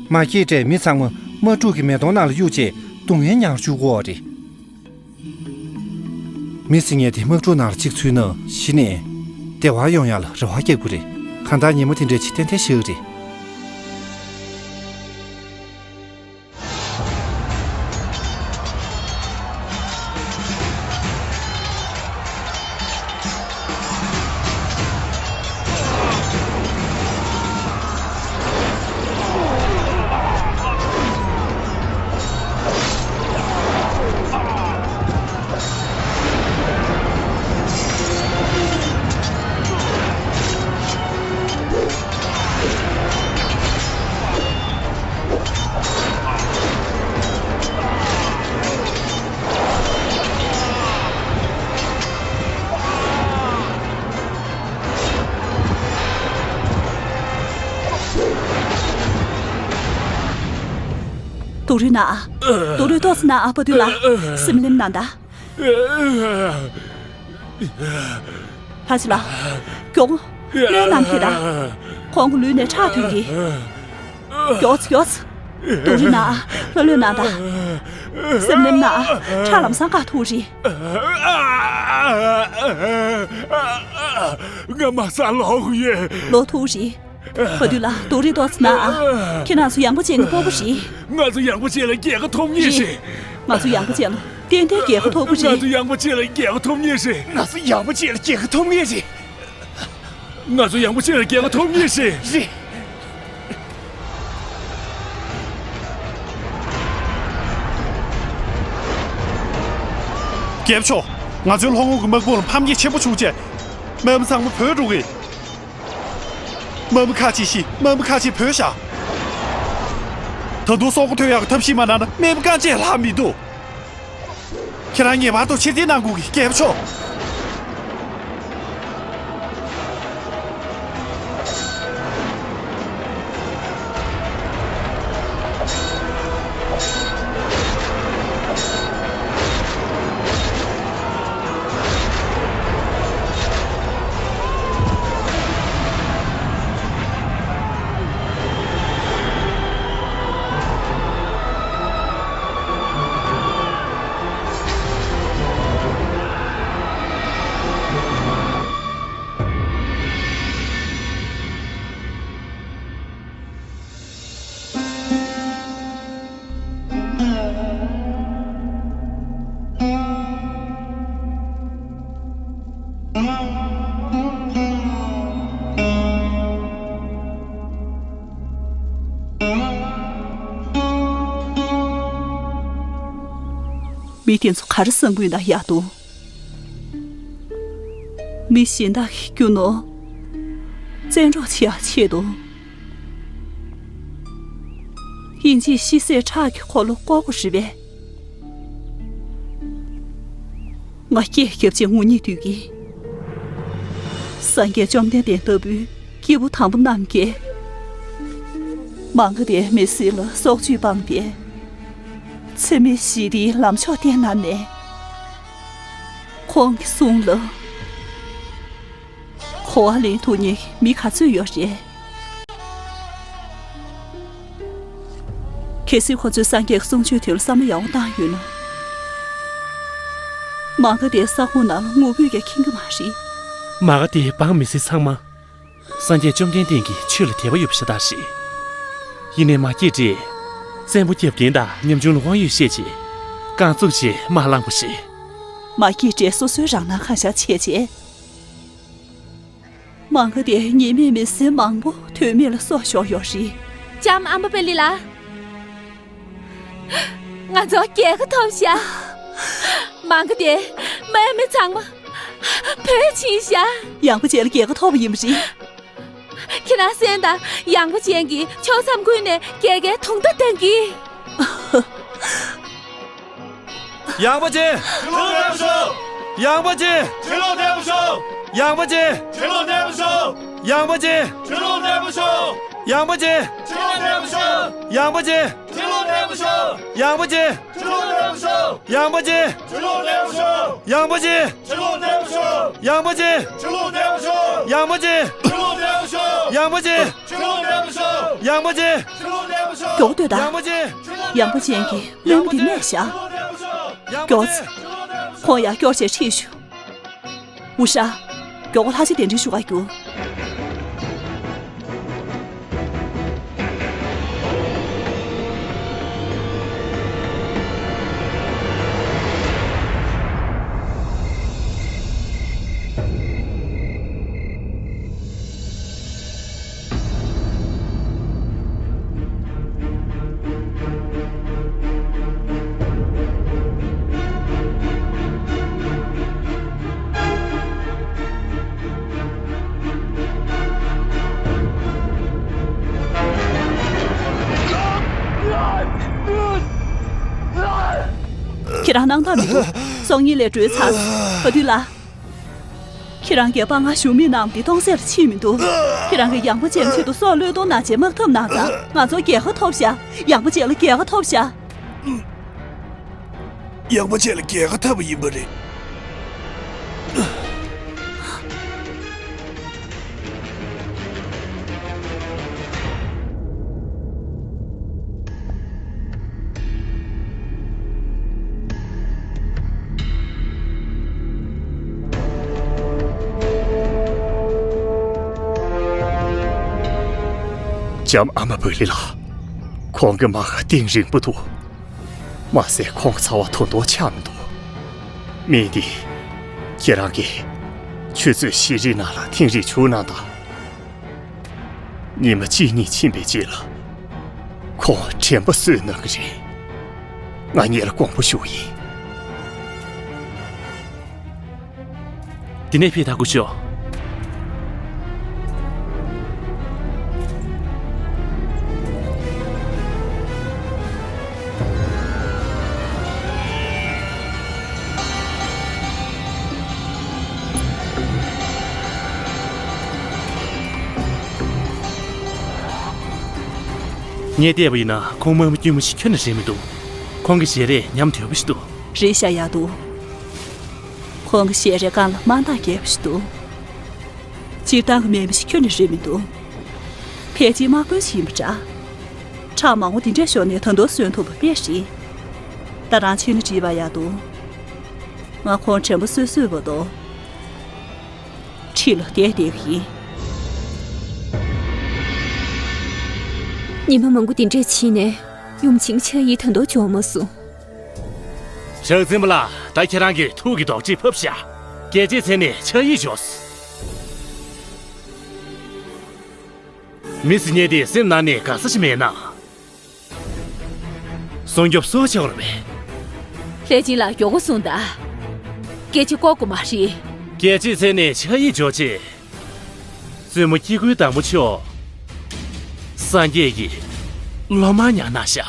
མ་སྐྱེས་དགྲས་མི་ཚང་མ་དམག་འཁྲུག་གི་མེ་དོང་ནང་ལ་གཡུགས་རྗེས་སྡུག་བསྔལ་མྱངས་བཅུག་གི་ཡོད་རེད། མི་ཟེར་མཁན་དེ་དམག་འཁྲུག་ནང་ལ་གཅིག་ཚུད་ན་གཞི་ནས་བདེ་བ་ཡོང་ཡག་ལ་རེ་བ་རྒྱག་དགོས་རེད། གང་ལྟར་ཉིན་མོ་དེ་འདྲ་ཅིག་ཏན་ཏན་ཤར་གི་རེད། རྡོ་རུས་ན་ཨ། རྡོ་རུས་ཏོག་ཙམ་ན་ཨ། བ་དུ་ལ། སེམས་ལེམ་ན་ད། ཕ་སི་ལ། མགྱོགས། གནོན་ནམ་ཧི་ད། ཁོང་གི་ལུས་ནས་ཁྲག་ཐོན་གི། མགྱོགས་མགྱོགས། རྡོ་རུས་ན་ཨ། ལྷོད་ལྷོད་ན་ད། སེམས་ལེམ་ན་ཨ། ཁྲག་ལམ་སང་བཀག་ཐུབ་རེད། ང་མ་ས་ལོག་ཡོད། ལོག་ཐུབ་རེད། བ་དུ་ལ་རྡོ་རུས་ཏོག་ཙམ་ན་ཨ། ཁྱེད་རང་ཚོ་ཡངས་པོ་ཅན་གྱི་སྤོ་བོ་རེད། ང་ཚོ་ཡངས་པོ་ཅན་ལ་རྒྱལ་ཁ་ཐོབ་ངེས་རེད། ང་ཚོ་ཡངས་པོ་ཅན་ལ་ཏན་ཏན་རྒྱལ་ཁ་ཐོབ་ཀྱི་རེད། ང་ཚོ་ཡངས་པོ་ཅན་ལ་རྒྱལ་ཁ་ཐོབ་ངེས་རེད། ང་ཚོ་ཡངས་པོ་ཅན་ལ་རྒྱལ་ཁ་ཐོབ་ངེས་རེད། ང་ཚོ་ཡངས་པོ་ཅན་ལ་རྒྱལ་ཁ་ཐོབ་ངེས་རེད། རེད། རྒྱལ་པོ་མཆོག་ང་ཚོའི་ལྷོ་ངོས་ཀྱི་དམག་དཔུང་ལ་ཕམ་ཉེས་ཆེན་པོ་བྱུང་རྗེས། དམག་མི་ཚང་མ་བྲོས་འགྲོ་གི། དམག་མི་ཁག་ཅིག་ཤི། དམག་མི་ཁག་ཅིག་བྲོས་བཞག་ད་དུང་སྲོག་ཐོབ་ཡག་གི་ཐབས་ཤེས་མ་གནང་ན་དམག་མི་རྐང་རྗེས་ལྷག་མི་འདུག་ཁྱེད་རང་ངེས་པར་དུ་ཕྱིར་འཐེན་གནང་དགོས་ཀྱི། རྒྱལ་པོ་མཆོག་མི་དེ་ཚོ་ག་རེ་བསམ་གྱི་ཡོད་ན་ཡག་འདུག་མི་གཞན་དག་གི་རྒྱུ་ནོར་བཙན་འཕྲོག་བྱེད་ཡག་ཆེད་དུ། དབྱིན་ཇིའི་ཤི་གསོན་ཁྲག་གི་འཁོར་ལོ་བསྐོར་དགོས་རེད་པས། ང་སྐད་རྒྱབ་བྱས་ངུ་སྙིང་འདོད་ཀྱིས། སངས་རྒྱས་བཅོམ་ལྡན་འདས་ལྟ་བུའི་སྐྱེས་བུ་དམ་པ་རྣམས་ཀྱིས། མ་ག་དྷའི་མི་སེར་ལ་སྲོག་གཅོད་སྤངས་ཏེ། འཚེ་མེད་ཞི་བདེའི་ལམ་མཆོག་བསྟན་གནང་ནས། ཁོང་གི་གསུང་ལ་གོ་བ་ལེན་ཐུབ་མཁན་མི་ག་ཚོད་ཡོད་རེད། གལ་སྲིད་ཁོ་ཚོས་སངས་རྒྱས་ཀྱི་གསུང་ཆོས་དེ་ལ་བསམ་བློ་ཡག་པོ་བཏང་ཡོད་ན། མ་ག་དྷའི་ས་ཁོངས་ནང་ལ་ངུ་འབོད་ཀྱང་ཁེངས་ཀྱི་མ་རེད། མ་ག་དྷའི་འབངས་མི་སེར་ཚང་མ་སངས་རྒྱས་བཅོམ་ལྡན་འདས་ཀྱི་ཆོས་ལ་དད་པ་ཡོད་པ་ཤ་སྟག་རེད། ཡིན་ནའི་མ་སྐྱེས་དགྲས་བཙན་པོ་སྐྱབས་མགོན་དང་ཉམ་ཆུང་ལ་དབང་ཡོད་བཤད་བྱས་རྐང་བཙུགས་བྱས་དམག་བསླངས་པ་རེད། མ་སྐྱེས་དགྲས་སོ་སོའི་རང་སྣང་གང་ཤར་བྱས་བྱས། མ་ག་དྷའི་ཉེས་མེད་མི་སེར་མང་པོ་དོན་མེད་ལ་སྲོག་ཤོར་ཡོད་རེད། ལྕམ་ཨམ་བ་པ་ལི་ལགས། ང་ཚོ་རྒྱལ་ཁ་ཐོབ་ཤག་མ་ག་དྷའི་དམག་མི་ཚང་མ་བོད་ཕྱིན་ཤག་ཡངས་པ་ཅན་ལ་རྒྱལ་ཁ་ཐོབ་པ་ཡིན་པ་རེད། ཁྱེད་རང་གསན་དང་། ཡངས་པ་ཅན་གྱིས་ཕྱོགས་མཚམས་ཀུན་ནས་རྒྱལ་ཁའི་དུང་བརྡ་བཏང་གི། ཡངས་པ་ཅན། ཡངས་པ་ཅན། ཡངས་པ་ཅན། ཡངས་པ་ཅན། ཡངས་པ་ཅན། ཡངས་པ་ཅན། ཡངས་པ་ཅན། ཡངས་པ་ཅན། ཡངས་པ་ཅན། ཡངས་པ་ཅན། ཡངས་པ་ཅན། ཡངས་པ་ཅན། ཡངས་པ་ཅན། ཡངས་པ་ཅན། ཡངས་པ་ཅན། མགྱོགས་སྡོད་དང་། ཡངས་པ་ཅན། ཡངས་པ་ཅན་གྱིས་དམག་མི་དེ་རྨས་བཞག་མགྱོགས་ཚེ། ཁོང་ཡར་སྐྱོར་བྱས་ཁྲིད་ཤོག་འུ་ཤ། མགྱོགས་པོ་ལྷ་རྗེ་གདན་འདྲེན་ཞུ་ག་རྒྱུགས། ཁྱེད་རང་སྣང་དག་མི་འདུག་སྲོག་ཉེན་ལས་སྒྲོལ་ཚར། ག་དུས་ལ། ཁྱེད་རང་གིས་དཔའ་ངར་ཞུམ་མེད་གནང་བ་འདི་སྟོང་ཟད་ལ་ཕྱིན་མི་འདུག་ཁྱེད་རང་གིས་ཡངས་པ་ཅན་ཆེད་དུ་སྲོག་བློས་གཏོང་གནང་བྱས་དམག་འཐབ་གནང་ཙང་ང་ཚོ་རྒྱལ་ཁ་ཐོབ་ཤག་ཡངས་པ་ཅན་ལ་རྒྱལ་ཁ་ཐོབ་ཤག་ཡངས་པ་ཅན་ལ་རྒྱལ་ཁ་ཐོབ་པ་ཡིན་པ་རེད། ལྕམ་ཨ་མ་བོ་ལི་ལགས། ཁོང་གི་མ་ཁ་གཏིང་རིང་པོ་འདུག་མ་ཟད་ཁོང་གི་ཚ་བ་དོ་དོ་ཆགས་མི་འདུག་མི་འདི། ཁྱེད་རང་གིས་ཆུ་ཚོད་བཞི་རེའི་ནང་ལ་ཐེངས་རེ་བྱུག་གནང་དང་། ཉི་མ་གཅིག་གཉིས་ཕྱིན་པའི་རྗེས་ལ། ཁོང་དྲན་པ་གསོས་གནང་གི་རེད། ང་ཉིད་ལ་དགོངས་པ་ཞུ་ཡིན། འདི་ནས་ཕེབས་དང་སྐུ་ཞབས། ངས་བལྟས་པ་ཡིན་ན་ཁོང་དམག་མི་དཀྱུས་མ་ཞིག་ཁྱོན་ནས་རེད་མི་འདུག་ཁོང་གི་ཞལ་རས་ཉམས་དོད་པོ་ཞིག་འདུག་རེད་ཤག་ཡག་འདུག་ཁོང་གི་ཞལ་རས་སྒང་ལ་དམར་མདངས་རྒྱས་པ་ཞིག་འདུག་སྤྱིར་བཏང་གི་དམག་མི་ཞིག་ཁྱོན་ནས་རེད་མི་འདུག་ཕལ་ཆེར་དམག་དཔོན་ཞིག་ཡིན་པ་འདྲ། ཁྲག་མང་པོ་འདི་འདྲས་ཤོར་ནས་ད་དུང་གསོན་ཐུབ་པ་དཔེ་རེད། ད་རང་ཕྱིན་ན་འགྲིག་པ་ཡག་འདུག་ང་ཁོང་དྲན་པ་གསོས་གསོས་བར་དུ་ཁྲིད་ལ་བསྡད་བསྡད་ཀྱི་ཡིན། ཉི་མ་མང་པོ་འདི་འདྲས་ཕྱིན་ནས་ཡུམ་ཆེན་ཕྱག་ཡིག་ད་དུང་འབྱོར་མ་སོང་། ཞག་རྩིན་པ་ལགས། ད་ཁྱེད་རང་གིས་ཐུགས་ཀྱི་རྡོག་ཁྲེས་ཕབ་ཤག་རྒྱལ་བྱེད་མཚན་ནས་ཕྱག་ཡིག་འབྱོར་སོང་། མི་སེར་ཉེ་དེ་སེམས་ནང་ནས་དགའ་ས་ཞིག་མེད་ན། སྲུང་སྐྱོབ་སོགས་བྱེད་དགོས་རེད་པས། པེ་ཅིན་ལ་མགྱོགས་པོ་གསུངས་དང་། སྐད་ཆ་ལྐོག་གི་མ་རེད། སྐད་ཅིག་ཚེ་ནས་ཆ་ཡིས་འཇོག་ཅེས། བཙུན་མོ་སྐྱེ་དགུའི་བདག་མོ་མཆོག་སངས་རྒྱས་ཀྱི་སློབ་མ་ཉར་གནང་ཤག་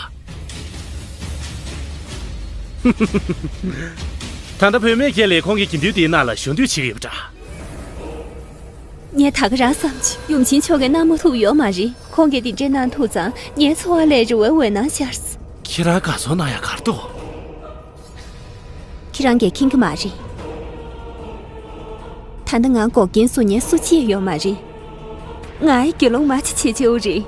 ད་ལྟ་བུད་མེད་ཁྱེད་ལས་ཁོང་གི་དགེ་འདུན་དེའི་ནང་ལ་ཞུགས་འདོད་བྱེད་ཀྱི་ཡོད་པ་འདྲ། ངས་ད་ག་རང་བསམ་བྱས་ཡུམ་ཆེན་མཆོག་གིས་གནང་མ་ཐུབ་ཡོད་མ་རེད། ཁོང་གིས་འདི་འདྲའི་གནང་ཐུབ་ཙང་ངའི་འཚོ་བ་ལས་རེ་བའི་འོད་སྣང་ཤར་སོང་། ཁྱེད་རང་དགའ་ཚོར་གནང་ཡག་ག་རེ་འདུག་ཁྱེད་རང་གིས་མཁྱེན་གྱི་མ་རེད། ད་ལྟ་ང་འགོག་རྐྱེན་བཟོ་མཁན་སུ་གཅིག་ཡོད་མ་རེད། ང་ཡི་དགེ་སློང་མ་ཅིག་བྱེད་ཆོག་རེད།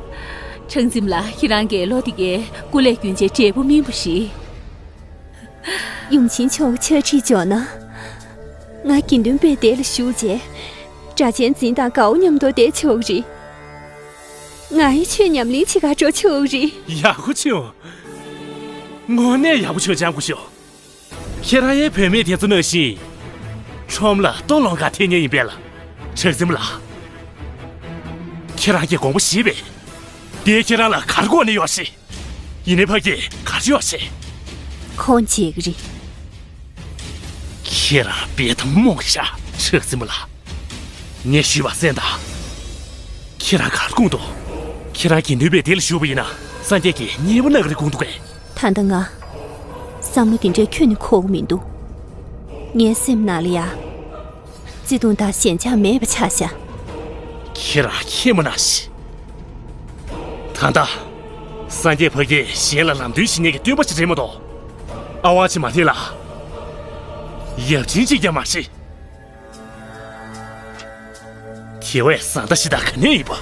ཁྲང་འཛིན་ལགས། ཁྱེད་རང་གིས་ལོ་འདི་གའི་སྐུ་ལས་རྒྱུན་ཆད་འབྲས་བུ་སྨིན་པ་རེད། ཡུམ་ཆེན་མཆོག་ཕྱག་བྲིས་འཇོག་ན། ང་དགེ་འདུན་པའི་སྡེ་ལ་ཞུགས་རྗེས། སྒྲ་གཅན་འཛིན་དང་དགའ་བོ་མཉམ་དུ་བསྡད་ཆོག་རེད། ང་ཡི་ཆོས་ཉམས་ལེན་བྱེད་གར་འགྲོ་ཆོག་རེད། ཡག་པོ་བྱུང་། དངོས་གནས་ཡག་པོ་བྱུང་། ལྕམ་སྐུ་ཞབས། ཁྱེད་རང་ཡང་བུད་མེད་དེ་ཚོ་ནང་བཞིན། ཁྲོམ་ལ་སྟོད་ལུང་ག་འཐེན་མཁན་ཡིན་པས་ལ། ཁྲང་འཛིན་ལགས། ཁྱེད་རང་གིས་དགོངས་པ་བཞེས་པས། དེས་ཁྱེད་རང་ལ་ག་རེ་དགོས་ནས་ཡོད་ཤེས། ཡིན་ནའི་ཕ་གིར་ག་རེ་ཡོད་ཤེས། ཁོང་བརྗེད་ཀྱི་རེད། ཁྱེད་རང་དཔེ་ཐམ་རྨོངས་ཤག་ཁྲང་འཛིན་ལགས། ངས་ཞུས་པ་གསན་དང་། ཁྱེད་རང་ག་རེ་དགོངས་འདུག་ཁྱེད་རང་དགེ་འདུན་པའི་སྡེ་ལ་ཞུགས་པ་ཡིན་ན་སངས་རྒྱས་ཀྱིས་མཉེས་པོ་གནང་གི་རེད་དགོངས་འདུག་གས། ད་ལྟ་ང་བསམ་བློ་དེ་འདྲའི་ཁྱོན་ནས་འཁོར་གྱི་མི་འདུག་ངའི་སེམས་ནང་ལ་ཡ། བརྩེ་གདུང་དང་ཞེན་ཆགས་མེད་པ་ཆགས་ཤག་ཁྱེད་རང་ཁྱེད་མ་ན་ཤི། ད་ལྟ། སངས་རྒྱས་ཕ་གིར་གཞན་ལ་ལམ་སྟོན་བྱེད་མཁན་གྱི་སྟོན་པ་ཞིག་རེད་མ་གཏོགས། ཨ་ཝང་ཆི་མ་ཐི་ལ། ཡབ་ཆེན་གཅིག་ཀྱང་མ་རེད། དེ་བས་བཟང་ལྟ་ཞིག་དང་ག་ནས་ཡིན་པ།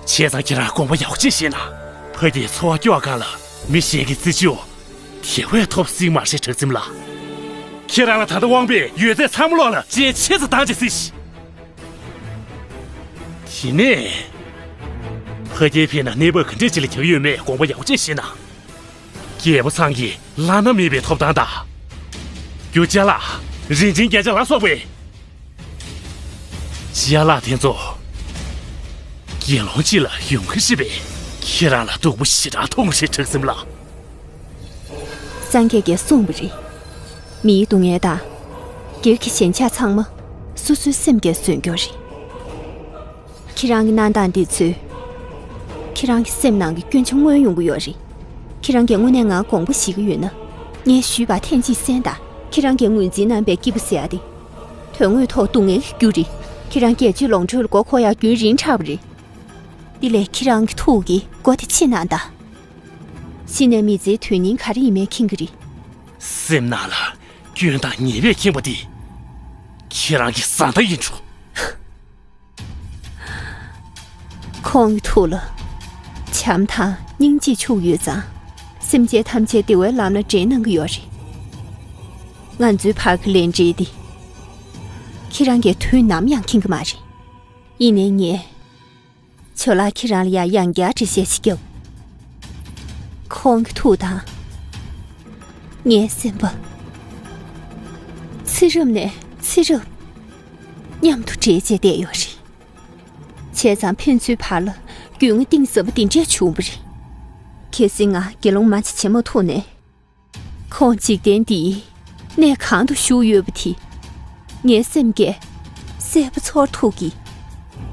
བྱས་ཙང་ཁྱེད་རང་དགོངས་པ་ཡག་པོ་ཅིག་བཞེས་ན། ཕ་གིའི་འཚོ་བ་སྐྱོང་སྒང་ལ་མི་གཞན་གྱི་རྩིས་ཆུ། དེ་བས་ཐོབ་སྲིད་མ་རེད་ཁྲང་འཛིན་ལགས། ཁྱེད་རང་ལ་ད་ལྟ་དབང་པས་ཡོད་ཚད་ཚང་མ་སློག་ལ་ཅན་ཆེ་ཙམ་བཏང་བྱེད་སྲིད། དེ་ནས། ཕ་གིར་ཕེབས་ན་གནས་བབ་ག་འདྲས་ཅིག་ལ་འགྱུར་ཡོད་མེད་དགོངས་པ་ཡག་པོ་ཅིག་བཞེས་ན། རྒྱལ་པོ་ཚང་གི་བླ་ན་མེད་པའི་ཐོབ་ཐང་དང་། རྒྱུ་ཅ་ལག་རིན་ཆེན་བརྒྱ་ཆ་ལ་སོགས་པའི། ཅ་ལག་དེ་ཚོ། དགེ་སློང་གཅིག་ལ་ཡོང་གི་རེད་པས། ཁྱེད་རང་ལ་སྡུག་པོ་ཞེ་དྲག་མཐོང་གི་རེད་ཁྲང་འཛིན་ལགས། སངས་རྒྱས་ཀྱིས་གསུངས་པ་རེད། མིའི་སྡུག་བསྔལ་དང་། སྒེར་གྱི་ཞེན་ཆགས་ཚང་མ། སོ་སོའི་སེམས་ཀྱིས་བཟོས་རྒྱུ་རེད། ཁྱེད་རང་གི་གནང་སྟངས་འདི་ཚོས། ཁྱེད་རང་གི་སེམས་ནང་གི་སྐྱོན་ཆ་མངོན་ཡོང་གི་ཡོད་རེད། ཁྱེད་རང་གིས་དངོས་གནས་ང་དགོངས་པ་བཞེས་ཀྱི་ཡོད་ན། ངས་ཞུས་པ་ཐེངས་གཅིག་གསན་དང་། ཁྱེད་རང་གིས་ངོས་འཛིན་གནང་པའི་སྐྱིད་པོ་ཟེར་ཡ་དེ། དོན་དངོས་ཐོག་སྡུག་བསྔལ་གྱི་རྒྱུ་རེད། ཁྱེད་རང་སྒེར་གཅོད་ལོངས་སྤྱོད་ལ་མགོ་འཁོར་ཡག་རྒྱུན་རིང་དྲགས་པ་རེད། འདི་ལས་ཁྱེད་རང་གི་ཐུགས་ཀྱི་མགོ་དེ་ཕྱི་ནང་ད། གཞི་ནས་མི་ཚེའི་དོན་སྙིང་ག་རེ་ཡིན་མིན་མཁྱེན་གྱི་རེད། སེམས་ནང་ལ་སྐྱོན་དང་ཉེས་པས་ཁེངས་པ་འདི། ཁྱེད་རང་གི་བཟའ་ཟླ་ཡིན་འགྲོ། ཁོང་གི་ཐུགས་ལ། བྱམས་དང་སྙིང་རྗེ་ཕྱུག་ཡོད་ཙང་། སེམས་ཅན་ཐམས་ཅད་བདེ་བའི་ལམ་ལ་འདྲེན་གནང་གི་ཡོད་རེད། ང་ཚོའི་བར་གྱི་ལས་འབྲེལ་འདི། ཁྱེད་རང་གིས་དུས་ནམ་ཡང་མཁྱེན་གྱི་མ་རེད། ཡིན་ནའི་ངས། ཇོ་ལགས་ཁྱེད་རང་ལ་ཡང་ཡང་བསྐྱར་འགྲེལ་བཤད་ཞིག་བརྒྱབ། ཁོང་གི་ཐུགས་དང་། ངའི་སེམས་པ། ཚེ་རབས་ནས་ཚེ་རབས། མཉམ་དུ་འདྲེས་བྱས་བསྡད་ཡོད་རེད། བྱས་ཙང་ཕན་ཚུན་བར་ལ་རྒྱུས་མངའ་གཏིང་ཟབ་པོ་འདི་འདྲས་བྱུང་བ་རེད། གལ་སྲིད་ང་དགེ་སློང་མ་ཅིག་བྱེད་མ་ཐུབ་ནས། ཁོང་འཇིག་རྟེན་འདིའི་གནས་གང་དུ་བཞུགས་ཡོད་པ་དེ། ངའི་སེམས་ཀྱིས་གསལ་པོ་ཚོར་ཐུབ་ཀྱི།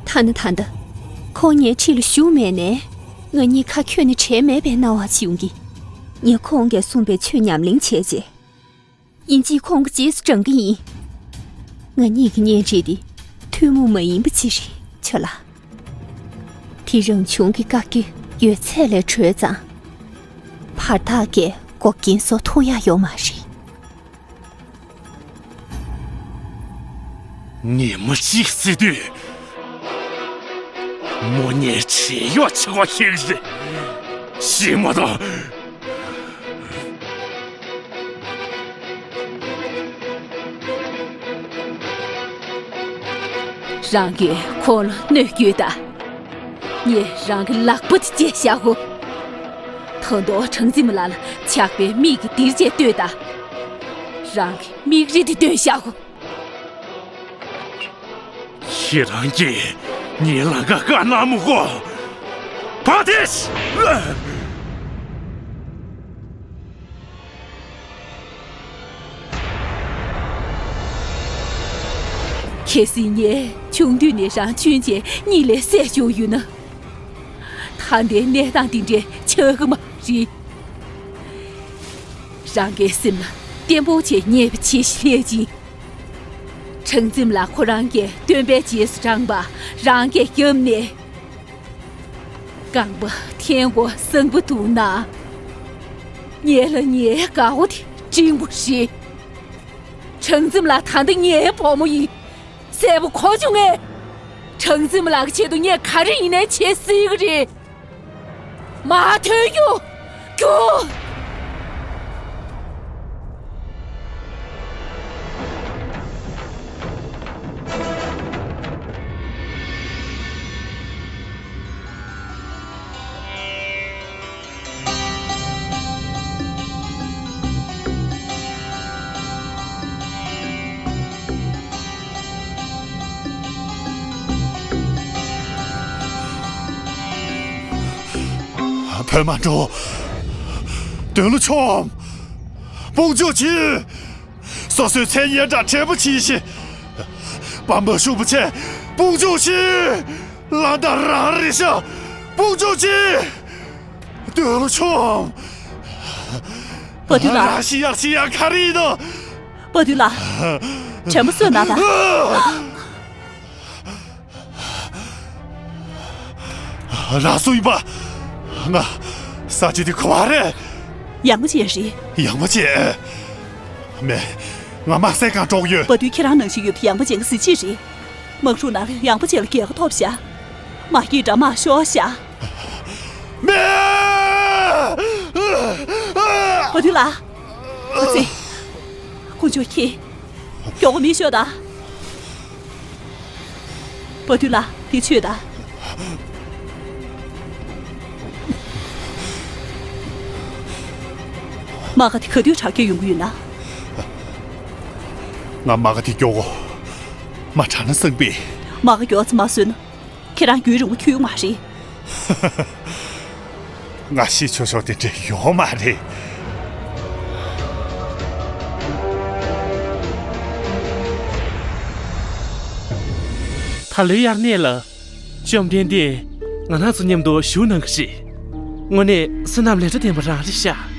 ཐ་ན་ད་ལྟ། ཁོང་ངའི་འཁྲིས་ལ་བཞུགས་མེད་ནའི། ང་གཉིས་ཁ་འཁྱོལ་ནས་བྲལ་མེད་པའི་སྣང་བ་ཞིག་ཡོང་གི། ངས་ཁོང་གིས་གསུངས་པའི་ཆོས་ཉམས་ལེན་བྱས་རྗེས། ཡིན་གཅིག་ཁོང་གི་རྗེས་སུ་འབྲང་གི་ཡིན། ང་གཉིས་ཀྱི་གཉེན་སྒྲིག་འདི་ཐུན་མོང་མ་ཡིན་པ་ཅིག་རེད་ཆོ་ལགས། དེ་རང་བྱུང་གི་བཀག་རྒྱ་ཡོད་ཚད་ལས་གྲོལ་ཙང་། བར་ཐག་གིས་འགོག་རྐྱེན་བཟོ་ཐུབ་ཡག་ཡོད་མ་རེད། ཉི་མ་གཅིག་ཟེར་དུས། མོ་ཉལ་བྱས་ཡོད་ཆེ་བ་ཞིག་རེད། ཤི་མ་དང་། རང་གིས་ཁོང་ལ་གནོད་སྐྱེལ་དང་། ངས་རང་གི་ལག་པ་དེ་བཅད་བཞག་གོ། ད་དུང་ཁྲང་ཙི་མ་ལགས་ལ་ཆགས་པའི་མིག་གིས་དེར་བཅད་ལྟོས་དང་། རང་གི་མིག་རིལ་དེ་བཏོན་བཞག་གོ། ཁྱེད་རང་གིས་ངའི་ལང་ཀ་བཀག་གནང་མི་དགོས། ཕ་ཏིས། གལ་སྲིད་ངས་ཆུང་དུས་ནས་རང་ཆུང་བྱས་གཉིད་ལས་སད་བཅུག་ཡོད་ན། ད་ལྟའི་གནས་སྟངས་འདི་འདྲའི་ཆགས་ཀྱི་མ་རེད། རང་གི་སེམས་ལ་བརྟན་པོ་བྱས་ཉེས་པ་བྱེད་ཤི་ལས་ཅིང་། ཁྲང་འཛིན་ལགས་ཁོ་རང་གིས་སྟོན་པའི་རྗེས་སུ་འབྲངས་པ་རང་གིས་བརྒྱབ་ནས། རྐང་པ་འཐེན་དགོས་བསམ་པ་འདུག་ན། ངེད་ལ་ངའི་དགའ་བོ་དེ་འབྲིང་པོ་རེད། ཁྲང་འཛིན་ལགས་ད་ལྟ་ངའི་བུ་མོ་ཡིན། གསལ་པོ་གོ་བྱུང་ངས། ཁྲང་འཛིན་ལགས་ཀྱི་ཆེད་དུ་ངས་ག་རེ་ཡིན་ནའི་བྱེད་སྲིད་ཀྱི་རེད། མ་ཐོན་རྒྱུ། རྒྱུ། བོད་མ་འགྲོ། དོན་ལུ་ཆོམ། དཔུང་འཇུག་གྱིས། སོ་སོའི་མཚན་སྙན་གྲགས་བྲལ་པོ་གྱིས་ཤིག་པ་འབའ་ཤུག་པོ་ཆེ། དཔུང་འཇུག་གྱིས། ལང་ད་རང་རེ་ཤ། དཔུང་འཇུག་གྱིས། དོན་ལུ་ཆོམ། པ་དུལ་ལགས། རང་ཤི་ཡག་ཤི་ཡག་ག་རེ་ཡིན་ནོ། པ་དུལ་ལགས། དྲན་པ་གསོས་གནང་དང་། རང་སུ་ཡིན་པ། ང་། ས་ཆ་འདི་ག་བ་རེད། ཡང་མ་བྱས་རེད། ཡང་མ་བྱས། མེད། ང་དམག་སའི་སྒང་འགྲོ་གི་ཡོད། པ་དུལ་ཁྱེད་རང་ནང་བཞིན་ཡོད་པའི་ཡང་མ་བྱས་གི་གཟི་བརྗིད་རེད། དམག་འཁྲུག་ནང་ཡང་མ་བྱས་ལ་རྒྱལ་ཁ་ཐོབ་ཤག་མ་སྐྱིད་འདྲ་མ་ཤོར་ཤག་མེད། པ་དུལ་ལགས། ཨ་ཙི། དཀོན་མཆོག་མཁྱེན། མགྱོགས་པོ་མེ་ཤོག་དང་། པ་དུལ་ལགས། འདི་ཆུ་དང་། དམག་སྒར་དེ་ག་དུས་དྲག་སྐྱེད་ཡོང་གི་ཡོད་ན། ང་དམག་སྒར་དེ་མགྱོགས་གོ། མ་དྲག་ན་བསམ་པས། དམག་སྒར་མགྱོགས་ཙམ་མ་བཟོས་ན། ཁྱེད་རང་རྒྱུན་རིང་པོ་འཁྱོལ་གྱི་མ་རེད། ང་ཤི་ཆོག་ཆོག་དེ་འདྲ་ཡོད་མ་རེད། ད་ལོའི་དབྱར་གནས་ལ། བཅོམ་ལྡན་འདས་ང་རང་ཚོ་མཉམ་དུ་བཞུགས་གནང་གི་རེད། དངོས་གནས་བསོད་ནམས་ལས་སྒྲ་ལྡན་པ་རང་རེད་ཤག་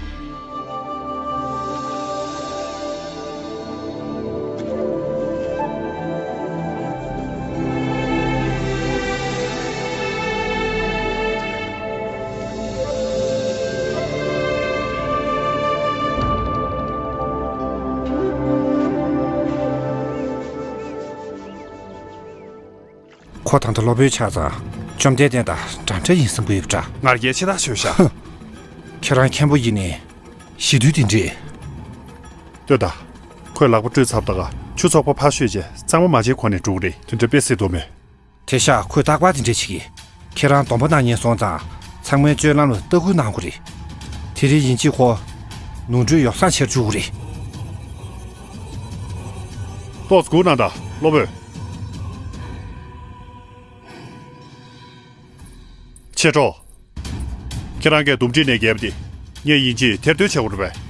ཁོ་ད་ལྟ་སློབ་དཔོན་ཆགས་ཙང་བཅོམ་ལྡན་འདས་དང་འདྲ་འདྲ་ཡིན་བསམ་གྱི་ཡོད་པ་འདྲ། ང་རྒྱལ་ཆེ་ཐག་ཆོད་ཤག་ཁྱེད་རང་མཁན་པོ་ཡིན་ནའི་ཞི་དུལ་དེ་འདྲས། ལྟོས་དང་། ཁོས་ལག་པ་བཀྲུས་ཚར་བ་དང་ཆུ་ཚོགས་པ་ཕར་བཤུས་རྗེས་གཙང་མ་མ་བྱེད་གོང་ནས་འགྲོ་གི་རེད། དེ་འདྲ་དཔེ་སྲིད་དོ་མེད། དེ་ཤག་ཁོས་རྟག་པར་དེ་འདྲས་བྱེད་ཀྱི། ཁྱེད་རང་སྡོམ་པ་གནང་མཁན་སོང་ཙང་ཚང་མའི་སྤྱོད་ལམ་ལ་ལྟ་སྐུལ་གནང་དགོས་རེད། དེ་རིང་ཡིན་གཅིག་ཁོ་ནོར་འཁྲུལ་ཡོ་བསྲང་བྱེད་བཅུག་གི་རེད། ཏོག་ཙམ་སྒུག་གནང་དང་སློབ་དཔོན། མཆེད་གྲོགས། ཁྱེད་རང་གིས་འདུམ་འགྲིག་ནས་བརྒལ་བ་དེ་ངས་ཡིན་གཅིག་ཐེར་འདོན་བྱེད་དགོས་རེད་པས།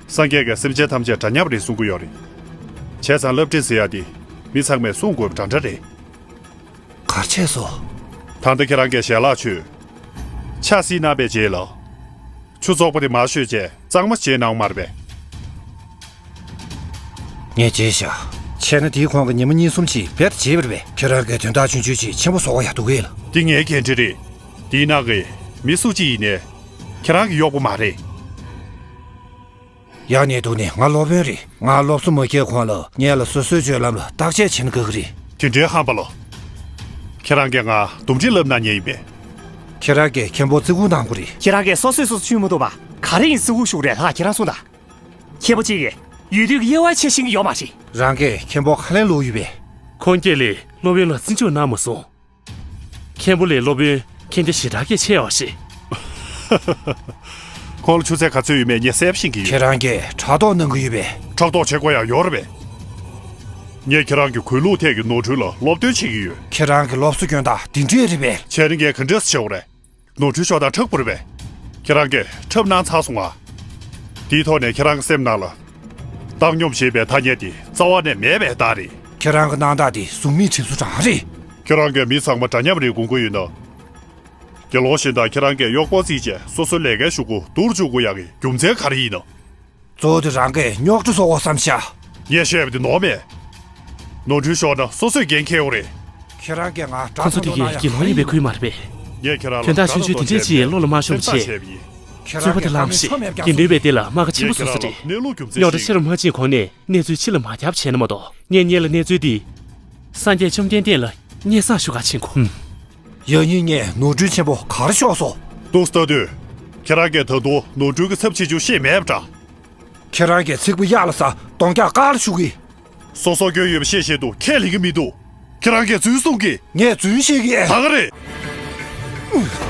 སངས་རྒྱས་ཀྱིས་སེམས་ཅན་ཐམས་ཅད་འདྲ་མཉམ་རེད་གསུང་གི་ཡོད་རེད། བྱས་ཙང་བསླབ་ཁྲིད་ཟེར་ཡ་དེ་མི་ཚང་མས་སྲུང་དགོས་པ་འདྲ་འདྲ་རེད། གར་ཆས་སོ། ད་ལྟ་ཁྱེད་རང་གིས་ཞལ་ལག་མཆོད། ཕྱག་བསིལ་གནང་བའི་རྗེས་ལ། ཆུ་བཙོག་པ་དེ་མར་བཤུས་རྗེས་གཙང་མ་བྱས་གནང་མ་རེད་པས། ངས་བརྗེད་བཞག་བྱས་ན་དེའི་གོང་གི་ཉི་མ་གཉིས་གསུམ་ཞིག་རྦད་དེ་བརྗེད་པ་རེད་པས། ཁྱེད་རང་གིས་དོན་དག་ཆུང་ཆུང་ཞིག་ཆེན་པོ་བཟོ་བ་ཡག་འདུག་གས་ལ། འདི་ངའི་འགན་འཁྲི་རེད། འདིའི་ནང་གི་མི་སུ་གཅིག་ཡིན་ནའི་ཁྱེད་རང་གི་གཡོག་པོ་མ་རེད། ཡག་ནས་འདུག་ནས། ང་སློབ་དཔོན་རེད། ང་སློབ་གསོ་མ་བསྐྱལ་གོང་ལ་ངས་ལ་སོ་སོའི་སྤྱོད་ལམ་ལ་བརྟག་དཔྱད་བྱེད་ན་དགའ་གི་རེད། དེ་འདྲའི་ཧམ་པ་ལོ། ཁྱེད་རང་གིས་ང་འདུམ་འགྲིག་ལབ་གནང་མཁན་ཡིན་པས། ཁྱེད་རང་གིས་མཁན་པོ་བརྩི་བཀུར་གནང་དགོས་རེད། ཁྱེད་རང་གིས་སོ་སོས་སོ་སོ་ཆུད་མ་གཏོགས་པ་ག་རེ་ཡིན་བརྩི་བཀུར་ཞུ་དགོས་རེད། ལྷག་ཁྱེད་རང་གསུངས་དང་། མཁན་པོ་གཅིག་གིས་ཡུལ་དུས་ཀྱི་དབྱེ་བ་ཕྱེ་ཤེས་ཀྱི་ཡོད་མ་རེད། རང་གིས་མཁན་པོ་ཁ་ལན་སློག་ཡོད་པས། ཁོང་སྐྱེས་ལས་སློབ་དཔོན་ལ་བརྩི་འཇོག་གནང་མ་སོང་། མཁན་པོ་ལས་སློབ་དཔོན་ཁྱེད་འདྲ་ཞེ་དྲག་གིས་ཆེ་བ་ཞིག་ཁོང་ལ་ཆུ་ཚད་ག་ཚོད་ཡོད་མེད་ངས་གསལ་པོ་ཤེས་ཀྱི་ཡོད། ཁྱེད་རང་གིས་ཕྲག་དོག་གནང་གི་ཡོད་པས། ཕྲག་དོག་བྱེད་དགོས་ཡག་ཡོད་རེད་པས། ངས་ཁྱེད་རང་གི་གུས་ལུགས་ཐད་ཀྱི་ནོར་འཁྲུལ་ལ་སློབ་སྟོན་བྱེད་ཀྱི་ཡོད། ཁྱེད་རང་གི་སློབ་གསོ་སྐྱོན་སྟངས་འདི་འདྲས་རེད་པས། བྱས་ན་ངས་ག་འདྲས་སེ་བྱེད་དགོས་རེད། ནོར་འཁྲུལ་ཤོར་སྟངས་མཁྲེགས་པོ་རེད་པས། ཁྱེད་རང་གིས་འཁྲབ་གནང་ཚར་སོང་ང་། དེའི་ཐོག་ནས་ཁྱེད་རང་གི་སེམས་ནང་ལ། བཏང་སྙོམས་ཞེས་པའི་ཐ་སྙད་དེ་རྩ་བ་ནས་མེད་པའི་རྟགས་རེད། ཁྱེད་རང་གི་སྣང་དག་དེ་གཟུགས་མེད་གྲིབ་བསུབ་རང་རེད། ཁྱེད་རང་གིས་མི་ཚང་མ་འདྲ་མཉམ་རེད་དགོངས་ཀྱི་ཡོད་ན། དགེ་སློང་གཞན་དག་ཁྱེད་རང་གིས་གཡོག་པོ་བརྩིས་བྱས་སོ་སོའི་ལས་ཀའི་ཤོག་གུ་སྡུག་རུ་འཇུག་དགོས་ཡག་གི་རྒྱུ་མཚན་ག་རེ་ཡིན་ནམ། གཙོ་བོ་དེ་རང་གིས་རྙོག་དྲ་བཟོ་དགོས་བསམ་ཤག་ངས་བཤད་པ་དེ་ནོར་མེད། ནོར་འཁྲུལ་ཤོར་ན་སོ་སོས་འགན་འཁྱེར་དགོས་རེད། ཁྱེད་རང་གིས་ང་ཁོ་ཚོ་དེ་གའི་དགེ་སློང་ཡིན་པའི་ཁུལ་མ་རེད་པས། ངས་ཁྱེད་རང་ལ་དོན་དག་ཆུང་ཆུང་དེ་འདྲས་ཅིག་ལོ་ལ་མ་ཤོང་བ་བྱས། རྩོད་པ་དེ་ལངས་ཤིག་དགེ་འདུན་པའི་སྡེ་ལ་རྨ་ཁ་ཆེན་པོ་བཟོ་ས་རེད། རྙོག་དྲ་ཆེ་རུ་མ་ཕྱིན་གོང་ནས་གནས་ཚུལ་ཕྱི་ལ་མ་ཁྱབ་བྱས་ན་མ་གཏོགས། ངས་སྔོན་ལ་གནས་ཚུལ་འདི་སངས་རྒྱས་བཅོམ་ལྡན་འདས་ལ་སྙན་སེང་ཞུ་གར་ཕྱིན་གོ། ཡང་སྙིང་ནས་ནོར་འཁྲུལ་ཆེན་པོ་ག་རེ་ཤོར་སོང་། ཏུ་སྟ་དུས། ཁྱེད་རང་གིས་ད་དུང་ནོར་འཁྲུལ་གྱི་ཚབས་ཆེ་ཆུང་ཤེས་མེད་པ་འདྲ། ཁྱེད་རང་གིས་ཚིག་པ་གཡར་ལ་ཟ་གདོང་རྒྱག་ཀར་ཞུ་གི། སོ་སོ་སྐྱོན་ཡོད་པ་ཤེས་བཞིན་དུ་ཁས་ལེན་གྱི་མི་འདུག་ཁྱེད་རང་གིས་རྫུན་གསུང་གི། ངས་རྫུན་བཤད་ཀྱི། ད་ག་རེད།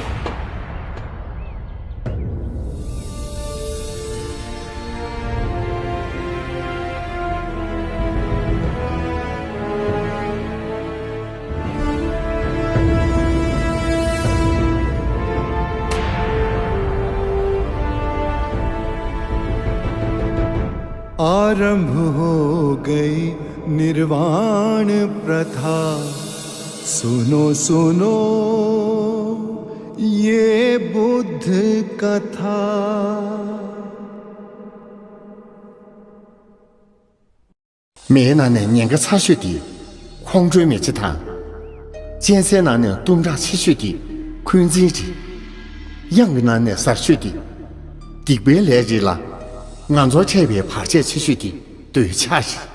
आरंभ हो गई निर्वाण प्रथा। सुनो सुनो ये बुद्ध कथा। མེའི་ནང་ནས་ཉེན་ཁ་ཚ་ཤོས་དེ་ཁོང་ཁྲོའི་མེ་ལྕེ་དང་། གཅན་གཟན་ནང་ནས་གཏུམ་དྲག་ཆེ་ཤོས་དེ་འཁོན་འཛིན་རེད། གཡང་གི་ནང་ནས་གཟར་ཤོས་དེ་སྡིག་པའི་ལས་རེད་ལ། ང་ཚོར་འཕྲད་པའི་བར་ཆད་ཆེ་ཤོས་དེ་འདོད་ཆགས་རེད།